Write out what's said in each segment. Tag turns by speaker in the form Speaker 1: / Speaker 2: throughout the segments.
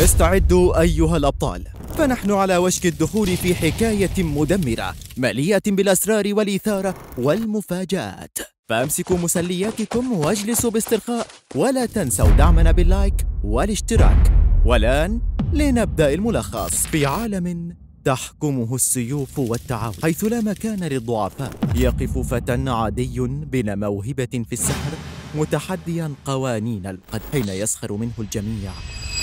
Speaker 1: استعدوا أيها الأبطال، فنحن على وشك الدخول في حكاية مدمرة مليئة بالأسرار والإثارة والمفاجآت، فأمسكوا مسلياتكم واجلسوا باسترخاء، ولا تنسوا دعمنا بال like والاشتراك. والآن لنبدأ الملخص. في عالم تحكمه السيوف والتعاون، حيث لا مكان للضعفاء، يقف فتى عادي بلا موهبة في السحر متحديا قوانين القدر. حين يسخر منه الجميع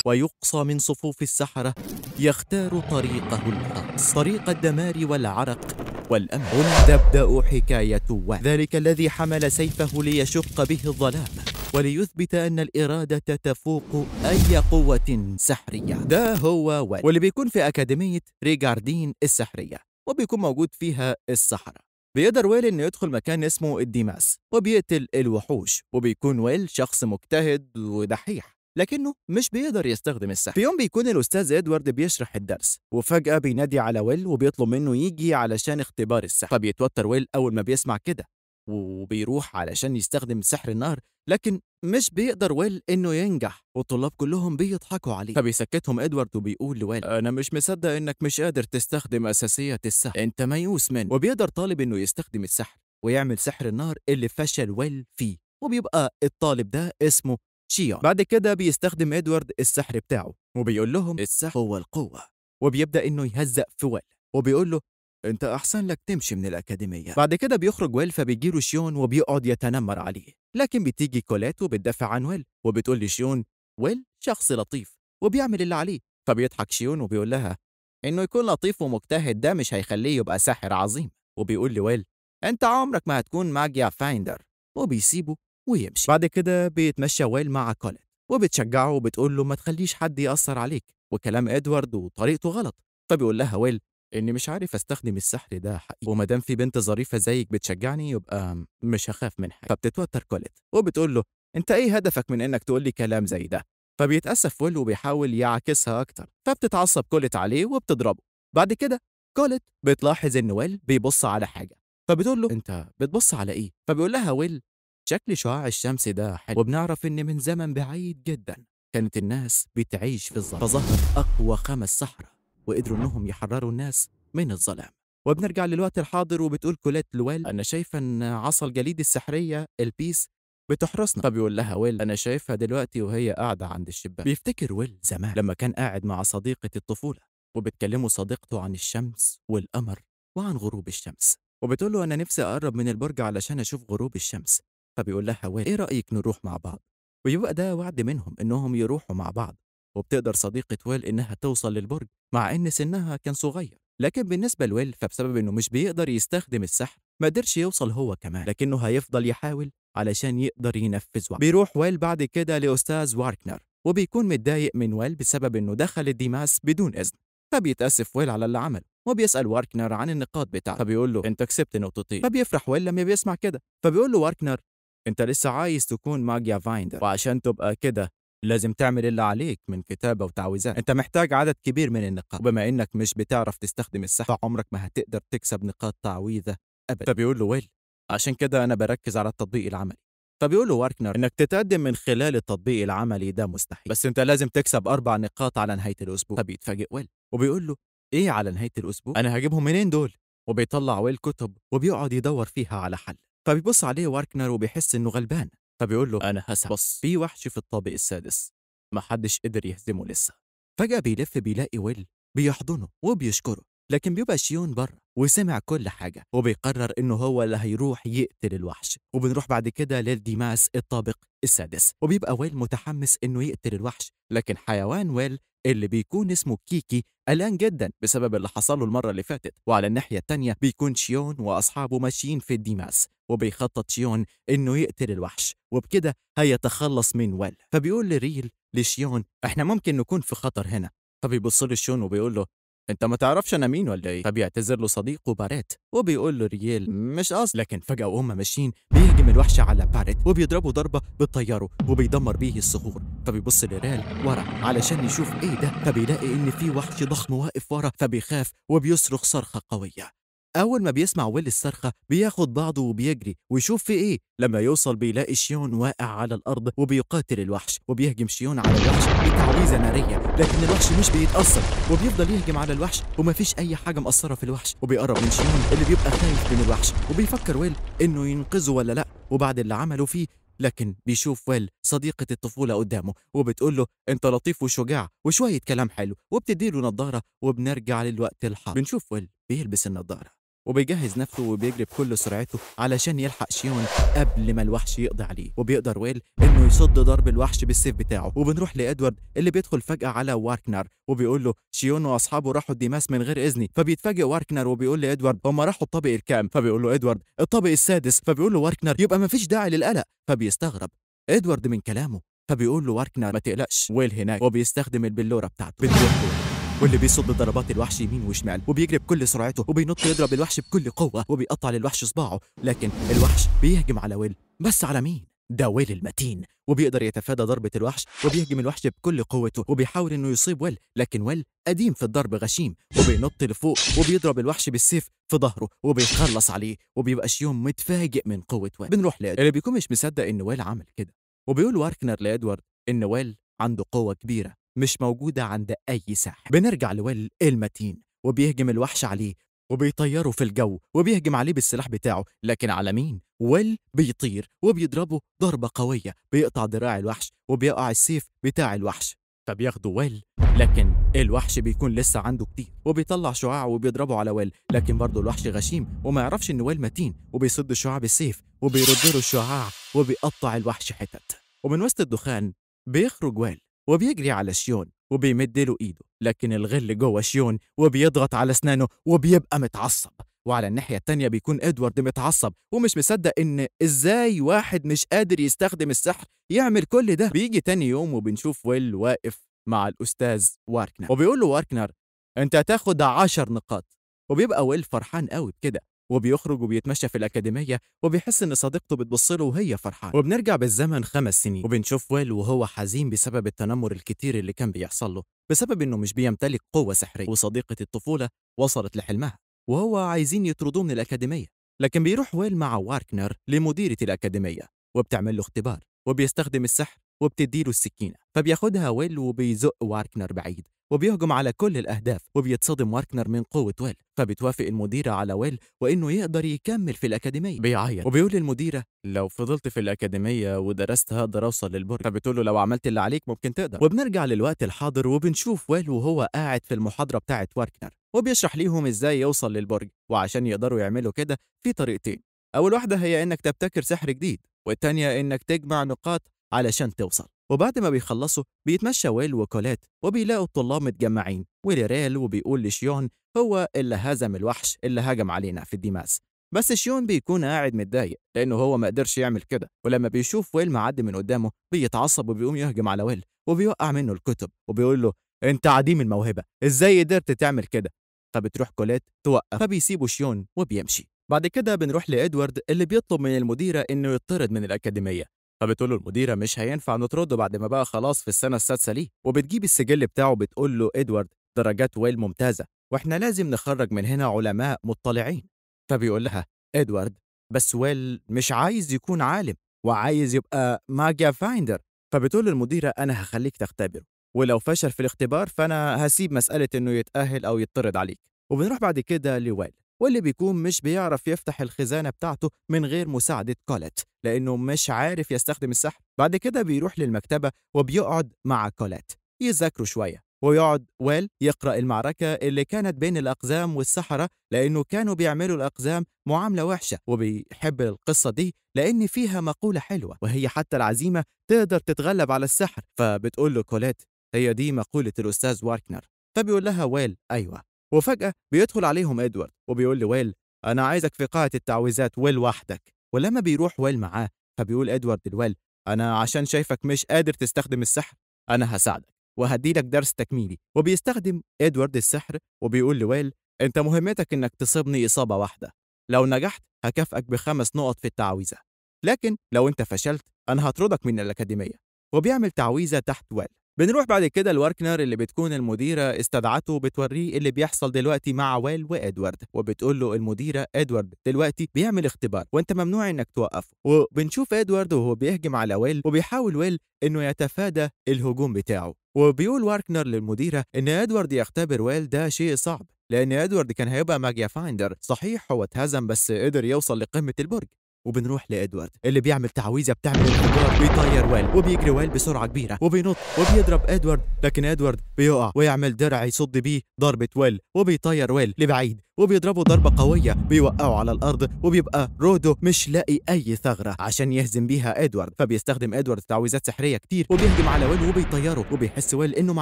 Speaker 1: ويقصى من صفوف السحرة، يختار طريقه الخاص، طريق الدمار والعرق والأمن. هنا تبدأ حكاية ويل، ذلك الذي حمل سيفه ليشق به الظلام وليثبت أن الإرادة تفوق أي قوة سحرية. ده هو ويل، واللي بيكون في أكاديمية ريجاردين السحرية، وبيكون موجود فيها السحرة. بيقدر ويل إنه يدخل مكان اسمه الديماس وبيقتل الوحوش، وبيكون ويل شخص مجتهد ودحيح، لكنه مش بيقدر يستخدم السحر. في يوم بيكون الأستاذ إدوارد بيشرح الدرس، وفجأة بينادي على ويل وبيطلب منه يجي علشان اختبار السحر. فبيتوتر ويل أول ما بيسمع كده، وبيروح علشان يستخدم سحر النار، لكن مش بيقدر ويل إنه ينجح، والطلاب كلهم بيضحكوا عليه. فبيسكتهم إدوارد وبيقول لويل: أنا مش مصدق إنك مش قادر تستخدم أساسية السحر، أنت ميؤوس منه. وبيقدر طالب إنه يستخدم السحر ويعمل سحر النار اللي فشل ويل فيه، وبيبقى الطالب ده اسمه شيون. بعد كده بيستخدم إدوارد السحر بتاعه وبيقول لهم السحر هو القوة، وبيبدأ إنه يهزأ في ويل وبيقول له أنت أحسن لك تمشي من الأكاديمية. بعد كده بيخرج ويل، فبيجيله شيون وبيقعد يتنمر عليه، لكن بتيجي كولات وبتدافع عن ويل وبتقول لشيون ويل شخص لطيف وبيعمل اللي عليه. فبيضحك شيون وبيقول لها إنه يكون لطيف ومجتهد ده مش هيخليه يبقى ساحر عظيم، وبيقول لويل أنت عمرك ما هتكون ماجيا فايندر، وبيسيبه ويمشي. بعد كده بيتمشى ويل مع كوليت وبتشجعه وبتقول له ما تخليش حد يأثر عليك، وكلام إدوارد وطريقته غلط. فبيقول لها ويل إني مش عارف أستخدم السحر ده حقيقي، وما دام في بنت ظريفة زيك بتشجعني يبقى مش هخاف من حاجة. فبتتوتر كوليت وبتقول له أنت إيه هدفك من إنك تقول لي كلام زي ده؟ فبيتأسف ويل وبيحاول يعاكسها أكتر، فبتتعصب كوليت عليه وبتضربه. بعد كده كوليت بتلاحظ إن ويل بيبص على حاجة، فبتقول له أنت بتبص على إيه؟ فبيقول لها ويل شكل شعاع الشمس ده حلو، وبنعرف إن من زمن بعيد جدا كانت الناس بتعيش في الظلام، فظهر أقوى 5 سحرة وقدروا إنهم يحرروا الناس من الظلام. وبنرجع للوقت الحاضر وبتقول كوليت لويل أنا شايفة إن عصا الجليد السحرية البيس بتحرسنا. فبيقول لها ويل أنا شايفها دلوقتي وهي قاعدة عند الشباك. بيفتكر ويل زمان لما كان قاعد مع صديقة الطفولة وبتكلمه صديقته عن الشمس والقمر وعن غروب الشمس، وبتقول له أنا نفسي أقرب من البرج علشان أشوف غروب الشمس. فبيقول لها ويل إيه رأيك نروح مع بعض؟ ويبقى ده وعد منهم إنهم يروحوا مع بعض. وبتقدر صديقة ويل إنها توصل للبرج مع إن سنها كان صغير، لكن بالنسبة لويل فبسبب إنه مش بيقدر يستخدم السحر ما قدرش يوصل هو كمان، لكنه هيفضل يحاول علشان يقدر ينفذ وعده. بيروح ويل بعد كده لأستاذ واركنر، وبيكون متضايق من ويل بسبب إنه دخل الديماس بدون إذن. فبيتأسف ويل على اللي عمله وبيسأل واركنر عن النقاط بتاعته، فبيقول له أنت كسبت نقطتين. فبيفرح ويل لما بيسمع كده، فبيقول له واركنر أنت لسه عايز تكون ماجيا فايندر، وعشان تبقى كده لازم تعمل اللي عليك من كتابة وتعويذات، أنت محتاج عدد كبير من النقاط، وبما إنك مش بتعرف تستخدم السحر فعمرك ما هتقدر تكسب نقاط تعويذة أبدا. فبيقول له ويل عشان كده أنا بركز على التطبيق العملي. فبيقول له واركنر إنك تتقدم من خلال التطبيق العملي ده مستحيل، بس أنت لازم تكسب 4 نقاط على نهاية الأسبوع. فبيتفاجئ ويل وبيقول له إيه على نهاية الأسبوع؟ أنا هجيبهم منين دول؟ وبيطلع ويل كتب وبيقعد يدور فيها على حل. فبيبص عليه واركنر وبيحس إنه غلبان، فبيقول له أنا هسعى، بص في وحش في الطابق السادس محدش قدر يهزمه لسه. فجأة بيلف بيلاقي ويل بيحضنه وبيشكره، لكن بيبقى شيون بره وسمع كل حاجة، وبيقرر إنه هو اللي هيروح يقتل الوحش. وبنروح بعد كده للديماس الطابق السادس، وبيبقى ويل متحمس إنه يقتل الوحش، لكن حيوان ويل اللي بيكون اسمه كيكي قلقان جدا بسبب اللي حصل له المرة اللي فاتت. وعلى الناحية التانية بيكون شيون وأصحابه ماشيين في الديماس، وبيخطط شيون إنه يقتل الوحش وبكده هيتخلص من ويل. فبيقول لريل لشيون إحنا ممكن نكون في خطر هنا. فبيبص له شيون وبيقول له أنت ما تعرفش أنا مين ولا إيه؟ فبيعتذر له صديقه باريت وبيقول له ريال مش قصد. لكن فجأة وهم ماشيين بيهجم الوحش على باريت وبيضربه ضربة بتطيره وبيدمر بيه الصخور. فبيبص لريال ورا علشان يشوف إيه ده، فبيلاقي إن في وحش ضخم واقف ورا، فبيخاف وبيصرخ صرخة قوية. أول ما بيسمع ويل الصرخة بياخد بعضه وبيجري ويشوف في إيه. لما يوصل بيلاقي شيون واقع على الأرض وبيقاتل الوحش، وبيهجم شيون على الوحش بتعويذة نارية، لكن الوحش مش بيتأثر وبيفضل يهجم على الوحش ومفيش أي حاجة مأثرة في الوحش. وبيقرب من شيون اللي بيبقى خايف من الوحش، وبيفكر ويل إنه ينقذه ولا لأ وبعد اللي عمله فيه. لكن بيشوف ويل صديقة الطفولة قدامه وبتقول له انت لطيف وشجاع وشوية كلام حلو، وبتديله نظارة. وبنرجع للوقت الحاضر، بنشوف ويل بيلبس النظارة وبيجهز نفسه وبيجري بكل سرعته علشان يلحق شيون قبل ما الوحش يقضي عليه. وبيقدر ويل انه يصد ضرب الوحش بالسيف بتاعه. وبنروح لادوارد اللي بيدخل فجأة على واركنر وبيقول له شيون واصحابه راحوا الديماس من غير اذني. فبيتفاجئ واركنر وبيقول لادوارد هم راحوا الطابق الكام؟ فبيقول له ادوارد الطابق السادس. فبيقول له واركنر يبقى ما فيش داعي للقلق. فبيستغرب ادوارد من كلامه، فبيقول له واركنر ما تقلقش ويل هناك، وبيستخدم البلوره بتاعته. بنروح واللي بيصد ضربات الوحش يمين وشمال وبيجري بكل سرعته وبينط يضرب الوحش بكل قوة وبيقطع للوحش صباعه. لكن الوحش بيهجم على ويل، بس على مين؟ ده ويل المتين، وبيقدر يتفادى ضربة الوحش وبيهجم الوحش بكل قوته وبيحاول انه يصيب ويل، لكن ويل قديم في الضرب غشيم وبينط لفوق وبيضرب الوحش بالسيف في ظهره وبيخلص عليه. وبيبقى شيون متفاجئ من قوة ويل. بنروح لإدوارد اللي بيكون مش مصدق ان ويل عمل كده، وبيقول واركنر لإدوارد ان ويل عنده قوة كبيرة مش موجودة عند أي ساحر. بنرجع لويل المتين وبيهجم الوحش عليه وبيطيره في الجو وبيهجم عليه بالسلاح بتاعه، لكن على مين؟ ويل بيطير وبيضربه ضربة قوية، بيقطع دراع الوحش وبيقع السيف بتاع الوحش، فبياخده ويل، لكن الوحش بيكون لسه عنده كتير وبيطلع شعاع وبيضربه على ويل، لكن برضه الوحش غشيم وما يعرفش ان ويل متين وبيصد الشعاع بالسيف وبيرد له الشعاع وبيقطع الوحش حتت. ومن وسط الدخان بيخرج ويل وبيجري على شيون وبيمد له ايده، لكن الغل جوه شيون وبيضغط على اسنانه وبيبقى متعصب. وعلى الناحية التانية بيكون ادوارد متعصب ومش مصدق ان ازاي واحد مش قادر يستخدم السحر يعمل كل ده. بيجي تاني يوم وبنشوف ويل واقف مع الأستاذ واركنر وبيقول له واركنر انت هتاخد 10 نقاط، وبيبقى ويل فرحان قوي بكده وبيخرج وبيتمشى في الأكاديمية وبيحس إن صديقته بتبص له وهي فرحانة. وبنرجع بالزمن 5 سنين وبنشوف ويل وهو حزين بسبب التنمر الكتير اللي كان بيحصل له بسبب إنه مش بيمتلك قوة سحرية، وصديقة الطفولة وصلت لحلمها وهو عايزين يطردوه من الأكاديمية. لكن بيروح ويل مع واركنر لمديرة الأكاديمية وبتعمل له اختبار وبيستخدم السحر وبتديله السكينة، فبياخدها ويل وبيزق واركنر بعيد وبيهجم على كل الأهداف وبيتصدم واركنر من قوة ويل. فبتوافق المديرة على ويل وإنه يقدر يكمل في الأكاديمية. بيعيط وبيقول للمديرة لو فضلت في الأكاديمية ودرست هقدر أوصل للبرج، فبتقول له لو عملت اللي عليك ممكن تقدر. وبنرجع للوقت الحاضر وبنشوف ويل وهو قاعد في المحاضرة بتاعة واركنر وبيشرح ليهم إزاي يوصل للبرج، وعشان يقدروا يعملوا كده في طريقتين، أول واحدة هي إنك تبتكر سحر جديد، والتانية إنك تجمع نقاط علشان توصل. وبعد ما بيخلصوا بيتمشى ويل وكولات وبيلاقوا الطلاب متجمعين وليريل وبيقول لشيون هو اللي هزم الوحش اللي هجم علينا في الديماس، بس شيون بيكون قاعد متضايق لأنه هو ما قدرش يعمل كده. ولما بيشوف ويل معدي من قدامه بيتعصب وبيقوم يهجم على ويل وبيوقع منه الكتب وبيقول له انت عديم الموهبة ازاي قدرت تعمل كده. فبتروح كولات توقف فبيسيبوا شيون وبيمشي. بعد كده بنروح لإدوارد اللي بيطلب من المديرة إنه يطرد من الأكاديمية، فبتقول له المديرة مش هينفع نطرده بعد ما بقى خلاص في السنة السادسة ليه، وبتجيب السجل بتاعه بتقول له إدوارد درجات ويل ممتازة واحنا لازم نخرج من هنا علماء مطلعين. فبيقول لها إدوارد بس ويل مش عايز يكون عالم وعايز يبقى ماجيا finder. فبتقول للمديرة أنا هخليك تختبره ولو فشل في الاختبار فأنا هسيب مسألة إنه يتأهل أو يطرد عليك. وبنروح بعد كده لويل واللي بيكون مش بيعرف يفتح الخزانة بتاعته من غير مساعدة كوليت لأنه مش عارف يستخدم السحر. بعد كده بيروح للمكتبة وبيقعد مع كوليت يذاكروا شوية، ويقعد ويل يقرأ المعركة اللي كانت بين الأقزام والسحرة لأنه كانوا بيعملوا الأقزام معاملة وحشة، وبيحب القصة دي لأن فيها مقولة حلوة وهي حتى العزيمة تقدر تتغلب على السحر. فبتقول له كوليت هي دي مقولة الأستاذ واركنر، فبيقول لها ويل أيوة. وفجأة بيدخل عليهم إدوارد وبيقول لويل أنا عايزك في قاعة التعويذات ويل وحدك. ولما بيروح ويل معاه فبيقول إدوارد لويل أنا عشان شايفك مش قادر تستخدم السحر أنا هساعدك وهديلك درس تكميلي. وبيستخدم إدوارد السحر وبيقول لويل أنت مهمتك إنك تصيبني إصابة واحدة، لو نجحت هكافئك ب5 نقط في التعويذة، لكن لو أنت فشلت أنا هطردك من الأكاديمية. وبيعمل تعويذة تحت ويل. بنروح بعد كده لواركنر اللي بتكون المديرة استدعته، بتوريه اللي بيحصل دلوقتي مع ويل وإدوارد، وبتقول له المديرة إدوارد دلوقتي بيعمل اختبار وانت ممنوع انك توقفه. وبنشوف إدوارد وهو بيهجم على ويل، وبيحاول ويل انه يتفادى الهجوم بتاعه. وبيقول واركنر للمديرة ان إدوارد يختبر ويل ده شيء صعب، لان إدوارد كان هيبقى ماجيا فايندر، صحيح هو اتهزم بس قدر يوصل لقمة البرج. وبنروح لإدوارد اللي بيعمل تعويذة بتعمل انفجار، بيطير ويل وبيجري ويل بسرعة كبيرة وبينط وبيضرب إدوارد، لكن إدوارد بيقع ويعمل درع يصد بيه ضربة ويل، وبيطير ويل لبعيد وبيضربه ضربة قوية بيوقعه على الأرض، وبيبقى رودو مش لاقي أي ثغرة عشان يهزم بيها إدوارد. فبيستخدم إدوارد تعويذات سحرية كتير وبيهجم على ويل وبيطيره، وبيحس ويل إنه ما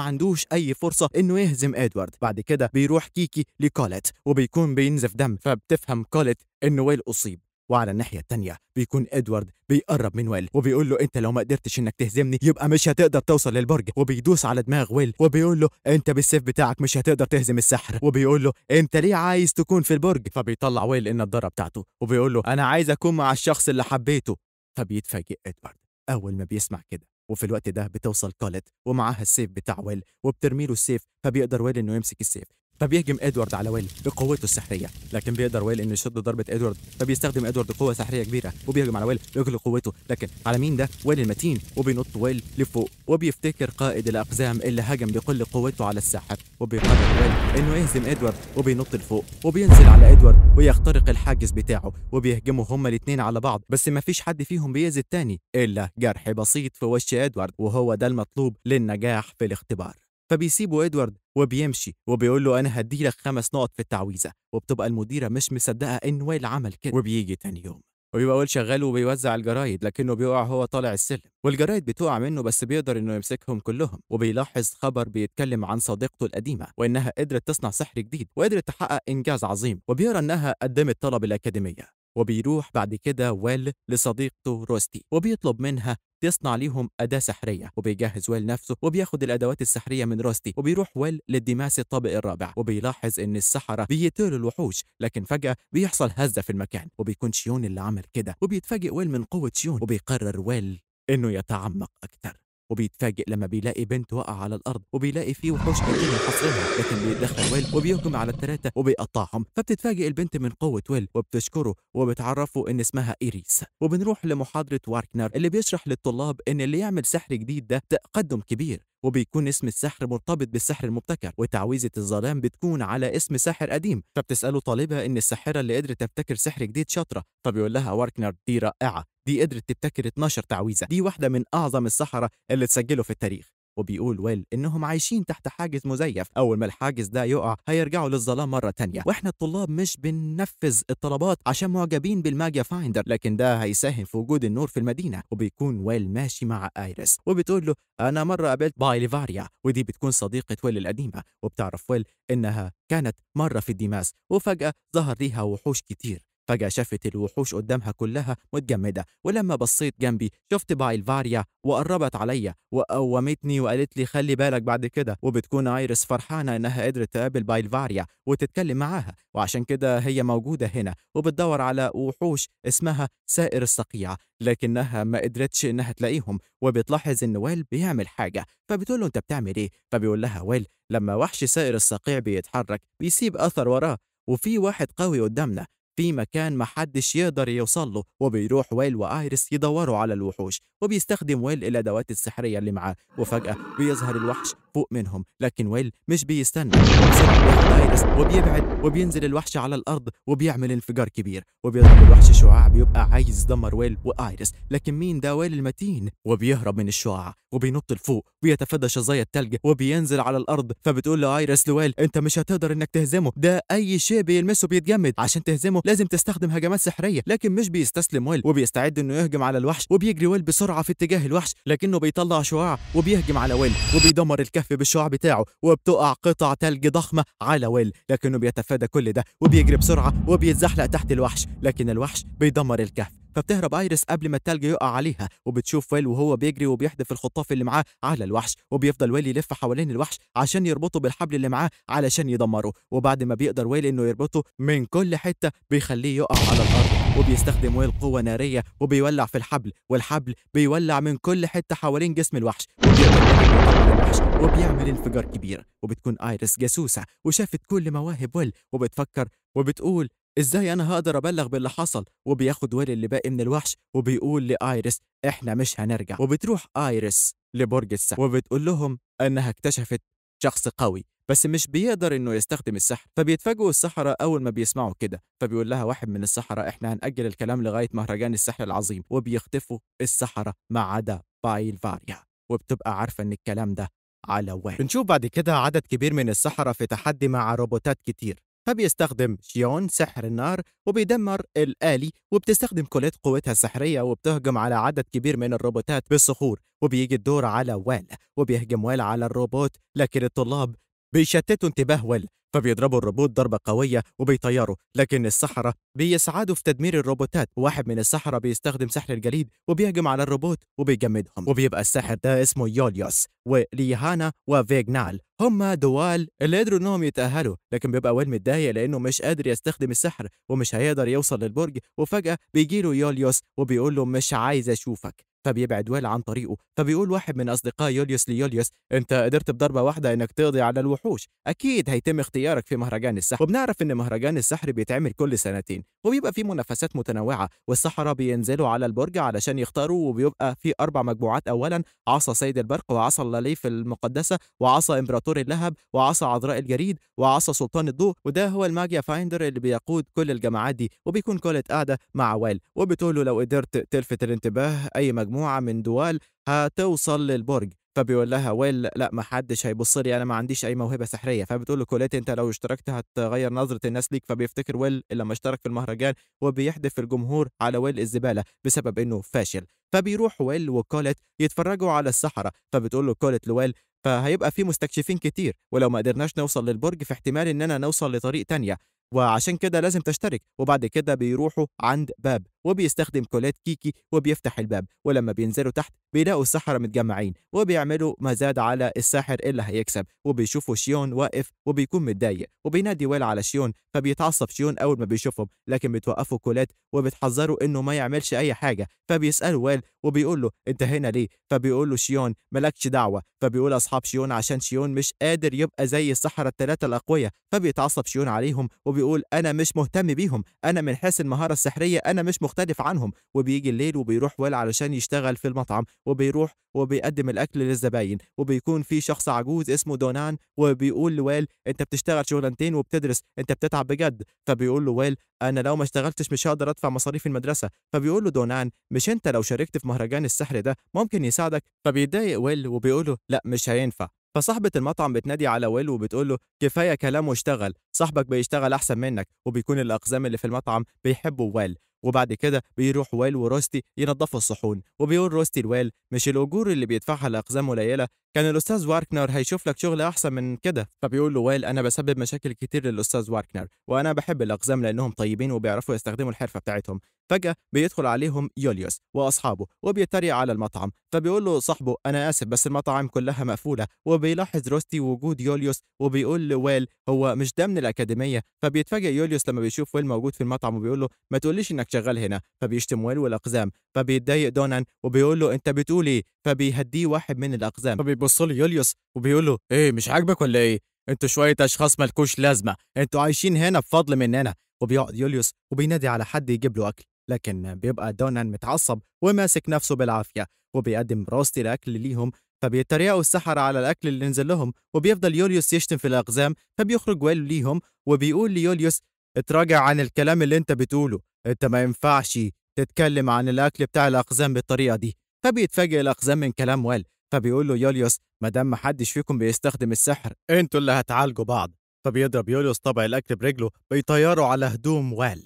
Speaker 1: عندوش أي فرصة إنه يهزم إدوارد. بعد كده بيروح كيكي لكوليت وبيكون بينزف دم، فبتفهم كوليت إنه ويل أصيب. وعلى الناحية التانية بيكون إدوارد بيقرب من ويل وبيقول له أنت لو ما قدرتش إنك تهزمني يبقى مش هتقدر توصل للبرج، وبيدوس على دماغ ويل وبيقول له أنت بالسيف بتاعك مش هتقدر تهزم السحر، وبيقول له أنت ليه عايز تكون في البرج؟ فبيطلع ويل النضارة بتاعته وبيقول له أنا عايز أكون مع الشخص اللي حبيته. فبيتفاجئ إدوارد أول ما بيسمع كده. وفي الوقت ده بتوصل كوليت ومعاها السيف بتاع ويل وبترمي له السيف، فبيقدر ويل إنه يمسك السيف. فبيهجم إدوارد على ويل بقوته السحرية، لكن بيقدر ويل إنه يصد ضربة إدوارد، فبيستخدم إدوارد قوة سحرية كبيرة وبيهجم على ويل بكل قوته، لكن على مين ده؟ ويل المتين. وبينط ويل لفوق وبيفتكر قائد الأقزام اللي هجم بكل قوته على الساحر، وبيقرر ويل إنه يهزم إدوارد وبينط لفوق وبينزل على إدوارد ويخترق الحاجز بتاعه وبيهجموا هما الاتنين على بعض، بس مفيش حد فيهم بيأذي التاني إلا جرح بسيط في وش إدوارد، وهو ده المطلوب للنجاح في الاختبار. فبيسيبه إدوارد وبيمشي وبيقول له أنا هديلك 5 نقط في التعويذة، وبتبقى المديرة مش مصدقة إن ويل عمل كده. وبيجي تاني يوم وبيبقى ويل شغال وبيوزع الجرايد، لكنه بيقع هو طالع السلم والجرايد بتقع منه، بس بيقدر إنه يمسكهم كلهم. وبيلاحظ خبر بيتكلم عن صديقته القديمة وإنها قدرت تصنع سحر جديد وقدرت تحقق إنجاز عظيم، وبيرى إنها قدمت طلب الأكاديمية. وبيروح بعد كده ويل لصديقته روستي وبيطلب منها تصنع ليهم أداة سحرية، وبيجهز ويل نفسه وبياخد الأدوات السحرية من روستي، وبيروح ويل للديماس الطابق الرابع، وبيلاحظ إن السحرة بيقتلوا الوحوش، لكن فجأة بيحصل هزة في المكان وبيكون شيون اللي عمل كده، وبيتفاجئ ويل من قوة شيون، وبيقرر ويل إنه يتعمق أكتر. وبيتفاجئ لما بيلاقي بنت واقعة على الأرض وبيلاقي فيه وحوش كتير محاصرينها، لكن بيتدخل ويل وبيهجم على الثلاثة وبيقطعهم. فبتتفاجئ البنت من قوة ويل وبتشكره وبتعرفه إن اسمها إيريس. وبنروح لمحاضرة واركنر اللي بيشرح للطلاب إن اللي يعمل سحر جديد ده تقدم كبير، وبيكون اسم السحر مرتبط بالسحر المبتكر، وتعويذة الظلام بتكون على اسم ساحر قديم. فبتسأله طالبة إن الساحرة اللي قدرت تبتكر سحر جديد شاطرة، فبيقول لها واركنر دي رائعة، دي قدرت تبتكر 12 تعويذة، دي واحدة من أعظم السحرة اللي تسجلوا في التاريخ. وبيقول ويل إنهم عايشين تحت حاجز مزيف، أول ما الحاجز ده يقع هيرجعوا للظلام مرة تانية، وإحنا الطلاب مش بننفذ الطلبات عشان معجبين بالماجيا فايندر، لكن ده هيساهم في وجود النور في المدينة. وبيكون ويل ماشي مع آيريس وبتقول له أنا مرة قابلت بايليفاريا، ودي بتكون صديقة ويل القديمة، وبتعرف ويل إنها كانت مرة في الديماس وفجأة ظهر ليها وحوش كتير. فجأة شافت الوحوش قدامها كلها متجمدة، ولما بصيت جنبي شفت بايلفاريا وقربت عليا وقومتني وقالت لي خلي بالك بعد كده. وبتكون ايرس فرحانة انها قدرت تقابل بايلفاريا وتتكلم معاها، وعشان كده هي موجودة هنا وبتدور على وحوش اسمها سائر الصقيع، لكنها ما قدرتش انها تلاقيهم. وبتلاحظ ان ويل بيعمل حاجة، فبتقول له انت بتعمل ايه؟ فبيقول لها ويل لما وحش سائر الصقيع بيتحرك بيسيب اثر وراه، وفي واحد قوي قدامنا في مكان محدش يقدر يوصل له. وبيروح ويل وآيرس يدوروا على الوحوش، وبيستخدم ويل الأدوات السحرية اللي معاه، وفجأة بيظهر الوحش فوق منهم، لكن ويل مش بيستنى، وبسرعة بياخد آيرس وبيبعد، وبينزل الوحش على الأرض وبيعمل انفجار كبير، وبيضرب الوحش شعاع بيبقى عايز يدمر ويل وآيرس، لكن مين ده؟ ويل المتين. وبيهرب من الشعاع وبينط لفوق وبيتفادى شظايا التلج وبينزل على الأرض. فبتقول لآيرس لويل أنت مش هتقدر إنك تهزمه، ده أي شيء بيلمسه بيتجمد، عشان تهزمه لازم تستخدم هجمات سحرية. لكن مش بيستسلم ويل وبيستعد انه يهجم على الوحش، وبيجري ويل بسرعة في اتجاه الوحش، لكنه بيطلع شعاع وبيهجم على ويل وبيدمر الكهف بالشعاع بتاعه، وبتقع قطع تلج ضخمة على ويل، لكنه بيتفادى كل ده وبيجري بسرعة وبيتزحلق تحت الوحش، لكن الوحش بيدمر الكهف. فبتهرب ايريس قبل ما التلج يقع عليها، وبتشوف ويل وهو بيجري وبيحدف الخطاف اللي معاه على الوحش، وبيفضل ويل يلف حوالين الوحش عشان يربطه بالحبل اللي معاه علشان يدمره. وبعد ما بيقدر ويل انه يربطه من كل حتة بيخليه يقع على الارض، وبيستخدم ويل قوة نارية وبيولع في الحبل، والحبل بيولع من كل حتة حوالين جسم الوحش، وبيقدر ويل الوحش وبيعمل انفجار كبير. وبتكون ايريس جاسوسه وشافت كل مواهب ويل، وبتفكر وبتقول ازاي انا هقدر ابلغ باللي حصل. وبياخد ويل اللي باقي من الوحش وبيقول لايريس احنا مش هنرجع. وبتروح ايريس لبرج السحر وبتقول لهم انها اكتشفت شخص قوي بس مش بيقدر انه يستخدم السحر. فبيتفاجئوا السحرة اول ما بيسمعوا كده، فبيقول لها واحد من السحرة احنا هنأجل الكلام لغاية مهرجان السحر العظيم. وبيختفوا السحرة ما عدا بايلفاريا، وبتبقى عارفة ان الكلام ده على ويل. بنشوف بعد كده عدد كبير من السحرة في تحدي مع روبوتات كتير، فبيستخدم شيون سحر النار وبيدمر الآلي، وبتستخدم كوليت قوتها السحرية وبتهجم على عدد كبير من الروبوتات بالصخور. وبيجي الدور على ويل وبيهجم ويل على الروبوت، لكن الطلاب بيشتتوا انتباه ويل، فبيضربوا الروبوت ضربة قوية وبيطيروا، لكن السحرة بيسعدوا في تدمير الروبوتات. واحد من السحرة بيستخدم سحر الجليد وبيهجم على الروبوت وبيجمدهم، وبيبقى الساحر ده اسمه يوليوس. وليهانا وفيجنال هما دوال اللي قدروا انهم يتأهلوا، لكن بيبقى ويل متضايق لانه مش قادر يستخدم السحر ومش هيقدر يوصل للبرج. وفجأة بيجيله يوليوس وبيقول له مش عايز اشوفك، فبيبعد ويل عن طريقه. فبيقول واحد من اصدقاء يوليوس ليوليوس انت قدرت بضربه واحدة انك تقضي على الوحوش، اكيد هيتم اختيارك في مهرجان السحر. وبنعرف ان مهرجان السحر بيتعمل كل سنتين، وبيبقى فيه منافسات متنوعة، والسحرة بينزلوا على البرج علشان يختاروا، وبيبقى في 4 مجموعات. اولا عصا سيد البرق، وعصا اللاليف المقدسة، وعصا امبراطور اللهب، وعصا عذراء الجريد، وعصا سلطان الضوء. وده هو الماجيا فايندر اللي بيقود كل الجماعات دي. وبيكون كولت قاعدة مع ويل وبتقول له لو قدرت تلفت الانتباه اي مجموعة من دوال هتوصل للبرج. فبيقول لها ويل لا ما حدش هيبص لي، انا ما عنديش اي موهبة سحريه. فبتقول له كوليت انت لو اشتركت هتغير نظره الناس ليك. فبيفتكر ويل لما اشترك في المهرجان وبيحدف الجمهور على ويل الزبالة بسبب انه فاشل. فبيروح ويل وكوليت يتفرجوا على السحرة، فبتقول له كوليت لويل فهيبقى في مستكشفين كتير، ولو ما قدرناش نوصل للبرج في احتمال اننا نوصل لطريق تانية، وعشان كده لازم تشترك. وبعد كده بيروحوا عند باب، وبيستخدم كوليت كيكي وبيفتح الباب، ولما بينزلوا تحت بيلاقوا السحرة متجمعين وبيعملوا مزاد على الساحر اللي هيكسب. وبيشوفوا شيون واقف وبيكون متضايق، وبينادي ويل على شيون، فبيتعصب شيون اول ما بيشوفهم، لكن بتوقفوا كوليت وبتحذروا انه ما يعملش اي حاجة. فبيسألوا ويل وبيقول له انت هنا ليه؟ فبيقول له شيون مالكش دعوه. فبيقول اصحاب شيون عشان شيون مش قادر يبقى زي السحرة الثلاثة الاقوياء. فبيتعصب شيون عليهم وبيقول انا مش مهتم بيهم، انا من حيث المهارة السحريه انا مش مختلف عنهم. وبيجي الليل وبيروح ويل علشان يشتغل في المطعم، وبيروح وبيقدم الاكل للزباين، وبيكون في شخص عجوز اسمه دونان، وبيقول لويل انت بتشتغل شغلانتين وبتدرس، انت بتتعب بجد. فبيقول له ويل انا لو ما اشتغلتش مش هقدر ادفع مصاريف المدرسة. فبيقول له دونان مش انت لو شاركت في مهرجان السحر ده ممكن يساعدك؟ فبيتضايق ويل وبيقول له لا مش هينفع. فصاحبة المطعم بتنادي على ويل وبتقول له كفاية كلام واشتغل، صاحبك بيشتغل أحسن منك. وبيكون الأقزام اللي في المطعم بيحبوا ويل. وبعد كده بيروح ويل وروستي ينظفوا الصحون، وبيقول روستي لويل مش الأجور اللي بيدفعها الأقزام قليلة، كان الأستاذ واركنر هيشوف لك شغل أحسن من كده. فبيقول له ويل أنا بسبب مشاكل كتير للأستاذ واركنر، وأنا بحب الأقزام لأنهم طيبين وبيعرفوا يستخدموا الحرفة بتاعتهم. فجأة بيدخل عليهم يوليوس وأصحابه وبيتريق على المطعم، فبيقول له صاحبه أنا آسف بس المطاعم كلها مقفولة. وبيلاحظ روستي وجود يوليوس وبيقول لويل هو مش ده من الأكاديمية. فبيتفاجئ يوليوس لما بيشوف ويل موجود في المطعم وبيقول له ما تقوليش إنك شغال هنا. فبيشتم ويل والأقزام. فبيتضايق دونان وبيقول له أنت بتقول إيه؟ فبيهديه واحد من الأقزام. فبيبص له يوليوس وبيقول له إيه مش عاجبك ولا إيه؟ أنتوا شوية أشخاص مالكوش لازمة، أنتوا عايشين هنا بفضل مننا. وبيقعد يوليوس وبينادي على حد يجيب له أكل، لكن بيبقى دونان متعصب وماسك نفسه بالعافية، وبيقدم روستي الأكل ليهم. فبيتريقوا السحرة على الأكل اللي نزل لهم، وبيفضل يوليوس يشتم في الأقزام. فبيخرج ويل ليهم وبيقول ليوليوس اتراجع عن الكلام اللي انت بتقوله، انت ما ينفعش تتكلم عن الأكل بتاع الأقزام بالطريقة دي. فبيتفاجئ الأقزام من كلام ويل، فبيقول له يوليوس ما دام محدش فيكم بيستخدم السحر انتوا اللي هتعالجوا بعض. فبيضرب يوليوس طبق الأكل برجله بيطيره على هدوم ويل.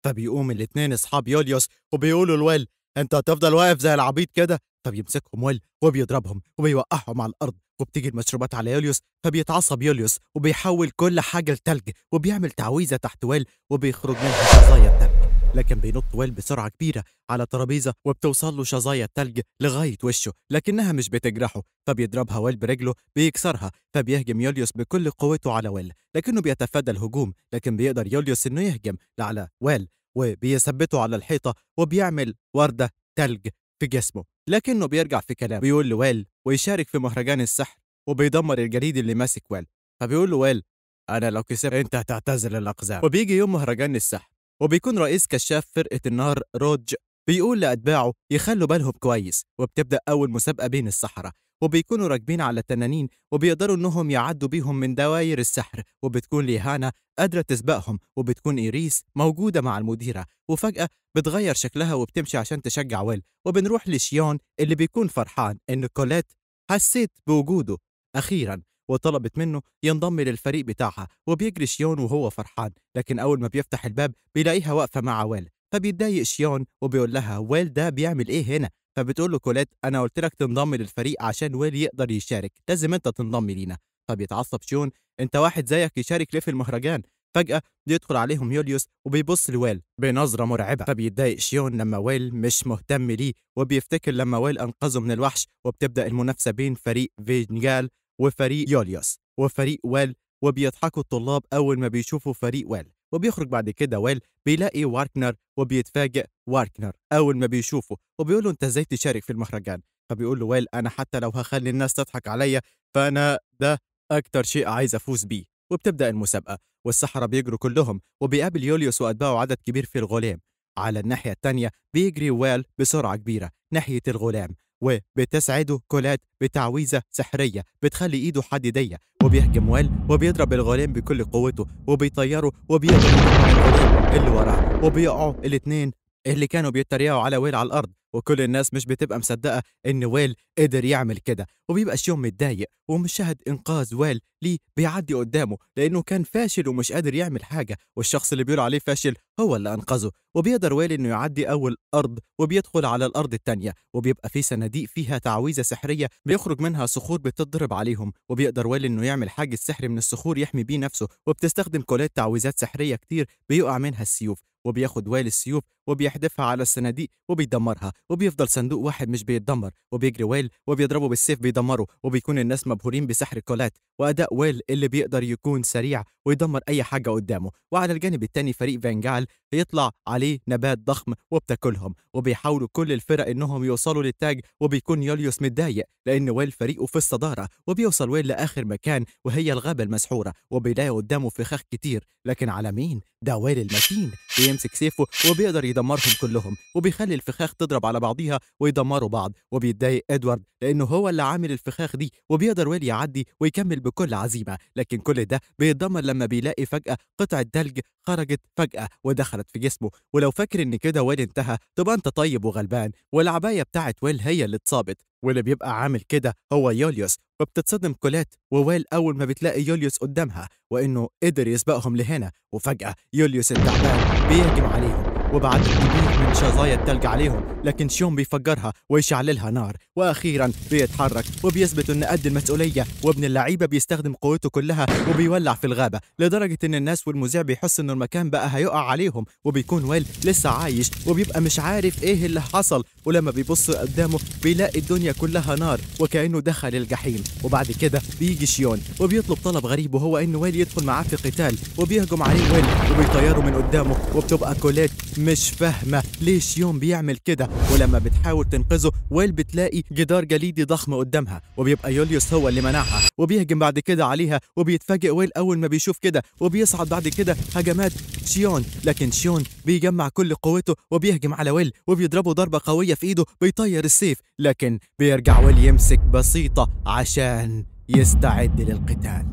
Speaker 1: فبيقوم الاتنين اصحاب يوليوس وبيقولوا لويل انت هتفضل واقف زي العبيط كده؟ فبيمسكهم ويل وبيضربهم وبيوقعهم على الارض، وبتيجي المشروبات على يوليوس. فبيتعصب يوليوس وبيحول كل حاجة لتلج، وبيعمل تعويذه تحت ويل وبيخرج منها قضايا التلج. لكن بينط ويل بسرعة كبيرة على ترابيزة وبتوصل له شظايا التلج لغاية وشه، لكنها مش بتجرحه، فبيضربها ويل برجله بيكسرها. فبيهجم يوليوس بكل قوته على ويل، لكنه بيتفادى الهجوم، لكن بيقدر يوليوس إنه يهجم على ويل وبيثبته على الحيطة وبيعمل وردة تلج في جسمه، لكنه بيرجع في كلامه، بيقول لويل ويشارك في مهرجان السحر وبيدمر الجليد اللي ماسك ويل. فبيقول له ويل أنا لو كسبت أنت هتعتزل الأقزام. وبيجي يوم مهرجان السحر وبيكون رئيس كشاف فرقة النار روج بيقول لأتباعه يخلوا بالهم كويس، وبتبدأ أول مسابقة بين السحرة، وبيكونوا راكبين على تنانين وبيقدروا إنهم يعدوا بيهم من دواير السحر، وبتكون ليهانا قادرة تسبقهم، وبتكون إيريس موجودة مع المديرة، وفجأة بتغير شكلها وبتمشي عشان تشجع ويل. وبنروح لشيون اللي بيكون فرحان إن كوليت حسيت بوجوده أخيراً وطلبت منه ينضم للفريق بتاعها، وبيجري شيون وهو فرحان، لكن أول ما بيفتح الباب بيلاقيها واقفة مع ويل، فبيتضايق شيون وبيقول لها ويل ده بيعمل إيه هنا؟ فبتقول له كوليت أنا قلت لك تنضم للفريق عشان ويل يقدر يشارك، لازم أنت تنضم لينا. فبيتعصب شيون، أنت واحد زيك يشارك ليه في المهرجان؟ فجأة بيدخل عليهم يوليوس وبيبص لويل بنظرة مرعبة، فبيتضايق شيون لما ويل مش مهتم ليه، وبيفتكر لما ويل أنقذه من الوحش. وبتبدأ المنافسة بين فريق فينجال وفريق يوليوس وفريق ويل، وبيضحكوا الطلاب أول ما بيشوفوا فريق ويل. وبيخرج بعد كده ويل بيلاقي واركنر، وبيتفاجئ واركنر أول ما بيشوفه وبيقول له أنت إزاي تشارك في المهرجان؟ فبيقول له ويل أنا حتى لو هخلي الناس تضحك عليا فأنا ده أكتر شيء عايز أفوز بيه. وبتبدأ المسابقة والسحرة بيجروا كلهم، وبيقابل يوليوس وأتباعه عدد كبير في الغلام. على الناحية التانية بيجري ويل بسرعة كبيرة ناحية الغلام، وبتسعده كولات بتعويذة سحرية بتخلي إيده حديدية، وبيهجم ويل وبيضرب الغلام بكل قوته وبيطيره وبيضرب الغلام اللي وراه، وبيقعوا الاتنين اللي كانوا بيتريقوا على ويل على الأرض، وكل الناس مش بتبقى مصدقة إن ويل قدر يعمل كده. وبيبقى شيون متضايق ومشاهد إنقاذ ويل ليه بيعدي قدامه لأنه كان فاشل ومش قادر يعمل حاجة، والشخص اللي بيقول عليه فاشل هو اللي أنقذه. وبيقدر ويل إنه يعدي أول أرض وبيدخل على الأرض التانية، وبيبقى في صناديق فيها تعويذة سحرية بيخرج منها صخور بتضرب عليهم، وبيقدر ويل إنه يعمل حاجز سحري من الصخور يحمي بيه نفسه، وبتستخدم كولات تعويذات سحرية كتير بيقع منها السيوف، وبياخد ويل السيوف وبيحدفها على الصناديق وبيدمرها، وبيفضل صندوق واحد مش بيتدمر، وبيجري ويل وبيضربه بالسيف بيدمره، وبيكون الناس مبهورين بسحر كولات وأداء ويل اللي بيقدر يكون سريع ويدمر أي حاجة قدامه. وعلى الجانب التاني فريق فانجال يطلع عليه نبات ضخم وبتاكلهم، وبيحاولوا كل الفرق إنهم يوصلوا للتاج، وبيكون يوليوس متضايق لأن ويل فريقه في الصدارة. وبيوصل ويل لآخر مكان وهي الغابة المسحورة، وبيلاقي قدامه فخاخ كتير، لكن على مين؟ ده ويل المتين، بيمسك سيفه وبيقدر يدمرهم كلهم، وبيخلي الفخاخ تضرب على بعضيها ويدمروا بعض. وبيتضايق ادوارد لانه هو اللي عامل الفخاخ دي، وبيقدر ويل يعدي ويكمل بكل عزيمه، لكن كل ده بيتدمر لما بيلاقي فجأة قطعه تلج خرجت فجأة ودخلت في جسمه. ولو فاكر ان كده ويل انتهى تبقى انت طيب وغلبان، والعبايه بتاعت ويل هي اللي اتصابت، واللي بيبقى عامل كده هو يوليوس. وبتتصدم كولات وويل أول ما بتلاقي يوليوس قدامها وإنه قدر يسبقهم لهنا، وفجأة يوليوس التعبان بيهجم عليهم وبعدد كبير من شظايا التلج عليهم، لكن شيون بيفجرها ويشعللها نار، وأخيرا بيتحرك وبيثبت إنه قد المسؤولية، وابن اللعيبة بيستخدم قوته كلها وبيولع في الغابة لدرجة إن الناس والمذيع بيحس إنه المكان بقى هيقع عليهم. وبيكون ويل لسه عايش وبيبقى مش عارف إيه اللي حصل، ولما بيبص قدامه بيلاقي الدنيا كلها نار وكأنه دخل الجحيم. وبعد كده بيجي شيون وبيطلب طلب غريب، وهو إن ويل يدخل معاه في قتال، وبيهجم عليه ويل وبيطيره من قدامه، وبتبقى كولات مش فاهمة ليه شيون بيعمل كده، ولما بتحاول تنقذه ويل بتلاقي جدار جليدي ضخم قدامها، وبيبقى يوليوس هو اللي منعها، وبيهجم بعد كده عليها، وبيتفاجئ ويل أول ما بيشوف كده، وبيصعد بعد كده هجمات شيون، لكن شيون بيجمع كل قوته وبيهجم على ويل وبيضربه ضربة قوية في إيده بيطير السيف، لكن بيرجع ويل يمسك بسيطة عشان يستعد للقتال.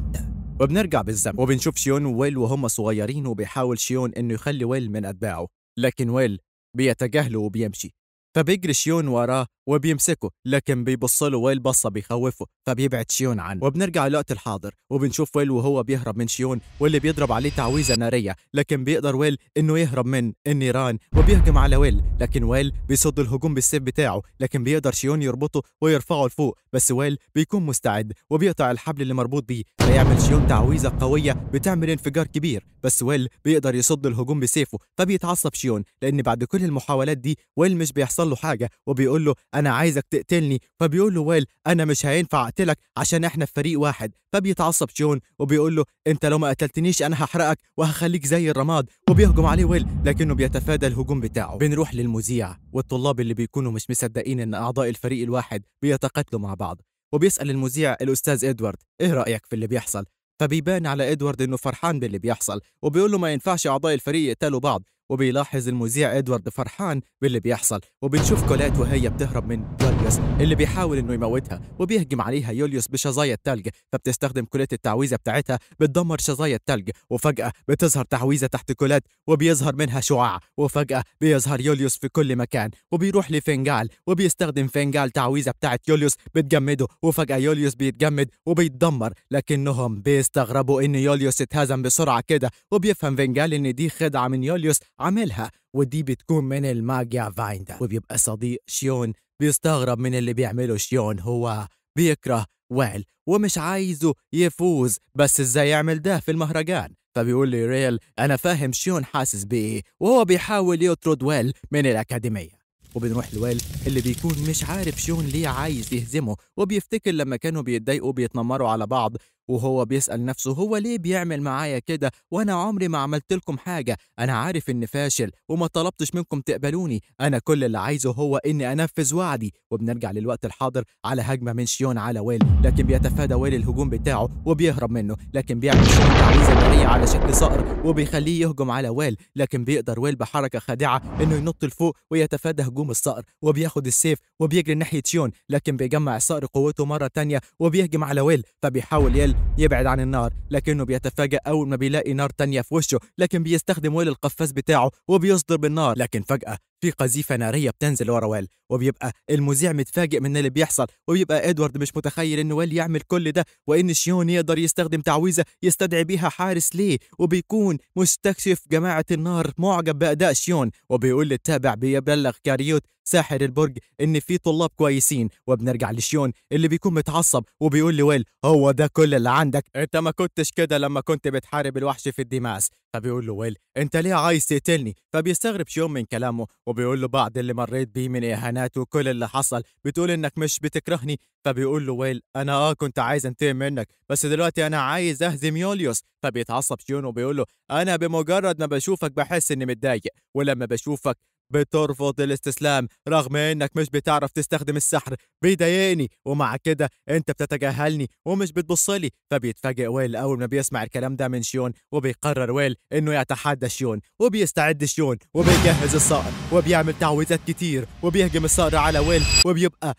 Speaker 1: وبنرجع بالزمن وبنشوف شيون وويل وهم صغيرين، وبيحاول شيون إنه يخلي ويل من أتباعه، لكن ويل بيتجاهله وبيمشي، فبيجري شيون وراه وبيمسكه، لكن بيبص له ويل بصة بيخوفه فبيبعد شيون عنه. وبنرجع لوقت الحاضر وبنشوف ويل وهو بيهرب من شيون واللي بيضرب عليه تعويذه نارية، لكن بيقدر ويل انه يهرب من النيران وبيهجم على ويل، لكن ويل بيصد الهجوم بالسيف بتاعه، لكن بيقدر شيون يربطه ويرفعه لفوق، بس ويل بيكون مستعد وبيقطع الحبل اللي مربوط بيه، فيعمل شيون تعويذه قوية بتعمل انفجار كبير، بس ويل بيقدر يصد الهجوم بسيفه، فبيتعصب شيون لان بعد كل المحاولات دي ويل مش بيحصل له حاجة، وبيقول له انا عايزك تقتلني، فبيقول له ويل انا مش هينفع اقتلك عشان احنا في فريق واحد، فبيتعصب شيون وبيقول له انت لو ما قتلتنيش انا هحرقك وهخليك زي الرماد، وبيهجم عليه ويل لكنه بيتفادى الهجوم بتاعه. بنروح للمذيع والطلاب اللي بيكونوا مش مصدقين ان اعضاء الفريق الواحد بيتقاتلوا مع بعض، وبيسأل المذيع الاستاذ ادوارد ايه رأيك في اللي بيحصل؟ فبيبان على ادوارد انه فرحان باللي بيحصل وبيقول له ما ينفعش اعضاء الفريق يقتلوا بعض، وبيلاحظ المذيع ادوارد فرحان باللي بيحصل. وبنشوف كولات وهي بتهرب من يوليوس اللي بيحاول انه يموتها، وبيهجم عليها يوليوس بشظايا التلج، فبتستخدم كولات التعويذه بتاعتها بتدمر شظايا التلج، وفجاة بتظهر تعويذه تحت كولات وبيظهر منها شعاع، وفجاة بيظهر يوليوس في كل مكان، وبيروح لفنجال وبيستخدم فنجال تعويذه بتاعت يوليوس بتجمده، وفجاة يوليوس بيتجمد وبيتدمر، لكنهم بيستغربوا ان يوليوس اتهزم بسرعة كده، وبيفهم فنجال ان دي خدعه من يوليوس عاملها، ودي بتكون من الماجيا فايندا. وبيبقى صديق شيون بيستغرب من اللي بيعمله شيون، هو بيكره ويل ومش عايزه يفوز، بس ازاي يعمل ده في المهرجان؟ فبيقول لي ريل انا فاهم شيون حاسس بايه، وهو بيحاول يطرد ويل من الاكاديمية. وبنروح لويل اللي بيكون مش عارف شيون ليه عايز يهزمه، وبيفتكر لما كانوا بيتضايقوا بيتنمروا على بعض، وهو بيسأل نفسه هو ليه بيعمل معايا كده وانا عمري ما عملت لكم حاجة، انا عارف اني فاشل وما طلبتش منكم تقبلوني، انا كل اللي عايزه هو اني انفذ وعدي. وبنرجع للوقت الحاضر على هجمة من شيون على ويل، لكن بيتفادى ويل الهجوم بتاعه وبيهرب منه، لكن بيعمل شيون تعويذة نارية على شكل صقر وبيخليه يهجم على ويل، لكن بيقدر ويل بحركة خادعة انه ينط لفوق ويتفادى هجوم الصقر، وبياخد السيف وبيجري ناحية شيون، لكن بيجمع الصقر قوته مرة تانية وبيهجم على ويل، فبيحاول ويل يبعد عن النار، لكنه بيتفاجأ أول ما بيلاقي نار تانية في وشه، لكن بيستخدم ويل القفاز بتاعه وبيصدر بالنار، لكن فجأة في قذيفة نارية بتنزل ورا ويل، وبيبقى المذيع متفاجئ من اللي بيحصل، وبيبقى ادوارد مش متخيل ان ويل يعمل كل ده وان شيون يقدر يستخدم تعويذة يستدعي بيها حارس ليه، وبيكون مستكشف جماعة النار معجب بأداء شيون، وبيقول للتابع بيبلغ كاريوت ساحر البرج ان في طلاب كويسين. وبنرجع لشيون اللي بيكون متعصب وبيقول لويل هو ده كل اللي عندك؟ انت ما كنتش كده لما كنت بتحارب الوحش في الديماس. فبيقول له ويل انت ليه عايز تقتلني؟ فبيستغرب شيون من كلامه وبيقول له بعد اللي مريت بيه من اهانات وكل اللي حصل بتقول انك مش بتكرهني. فبيقول له ويل انا كنت عايز انتقم منك، بس دلوقتي انا عايز اهزم يوليوس. فبيتعصب شيون وبيقول له انا بمجرد ما بشوفك بحس اني متضايق، ولما بشوفك بترفض الاستسلام رغم انك مش بتعرف تستخدم السحر بيضايقني، ومع كده انت بتتجاهلني ومش بتبصلي. فبيتفاجئ ويل اول ما بيسمع الكلام ده من شيون، وبيقرر ويل انه يتحدى شيون، وبيستعد شيون وبيجهز الصقر وبيعمل تعويذات كتير وبيهجم الصقر على ويل، وبيبقى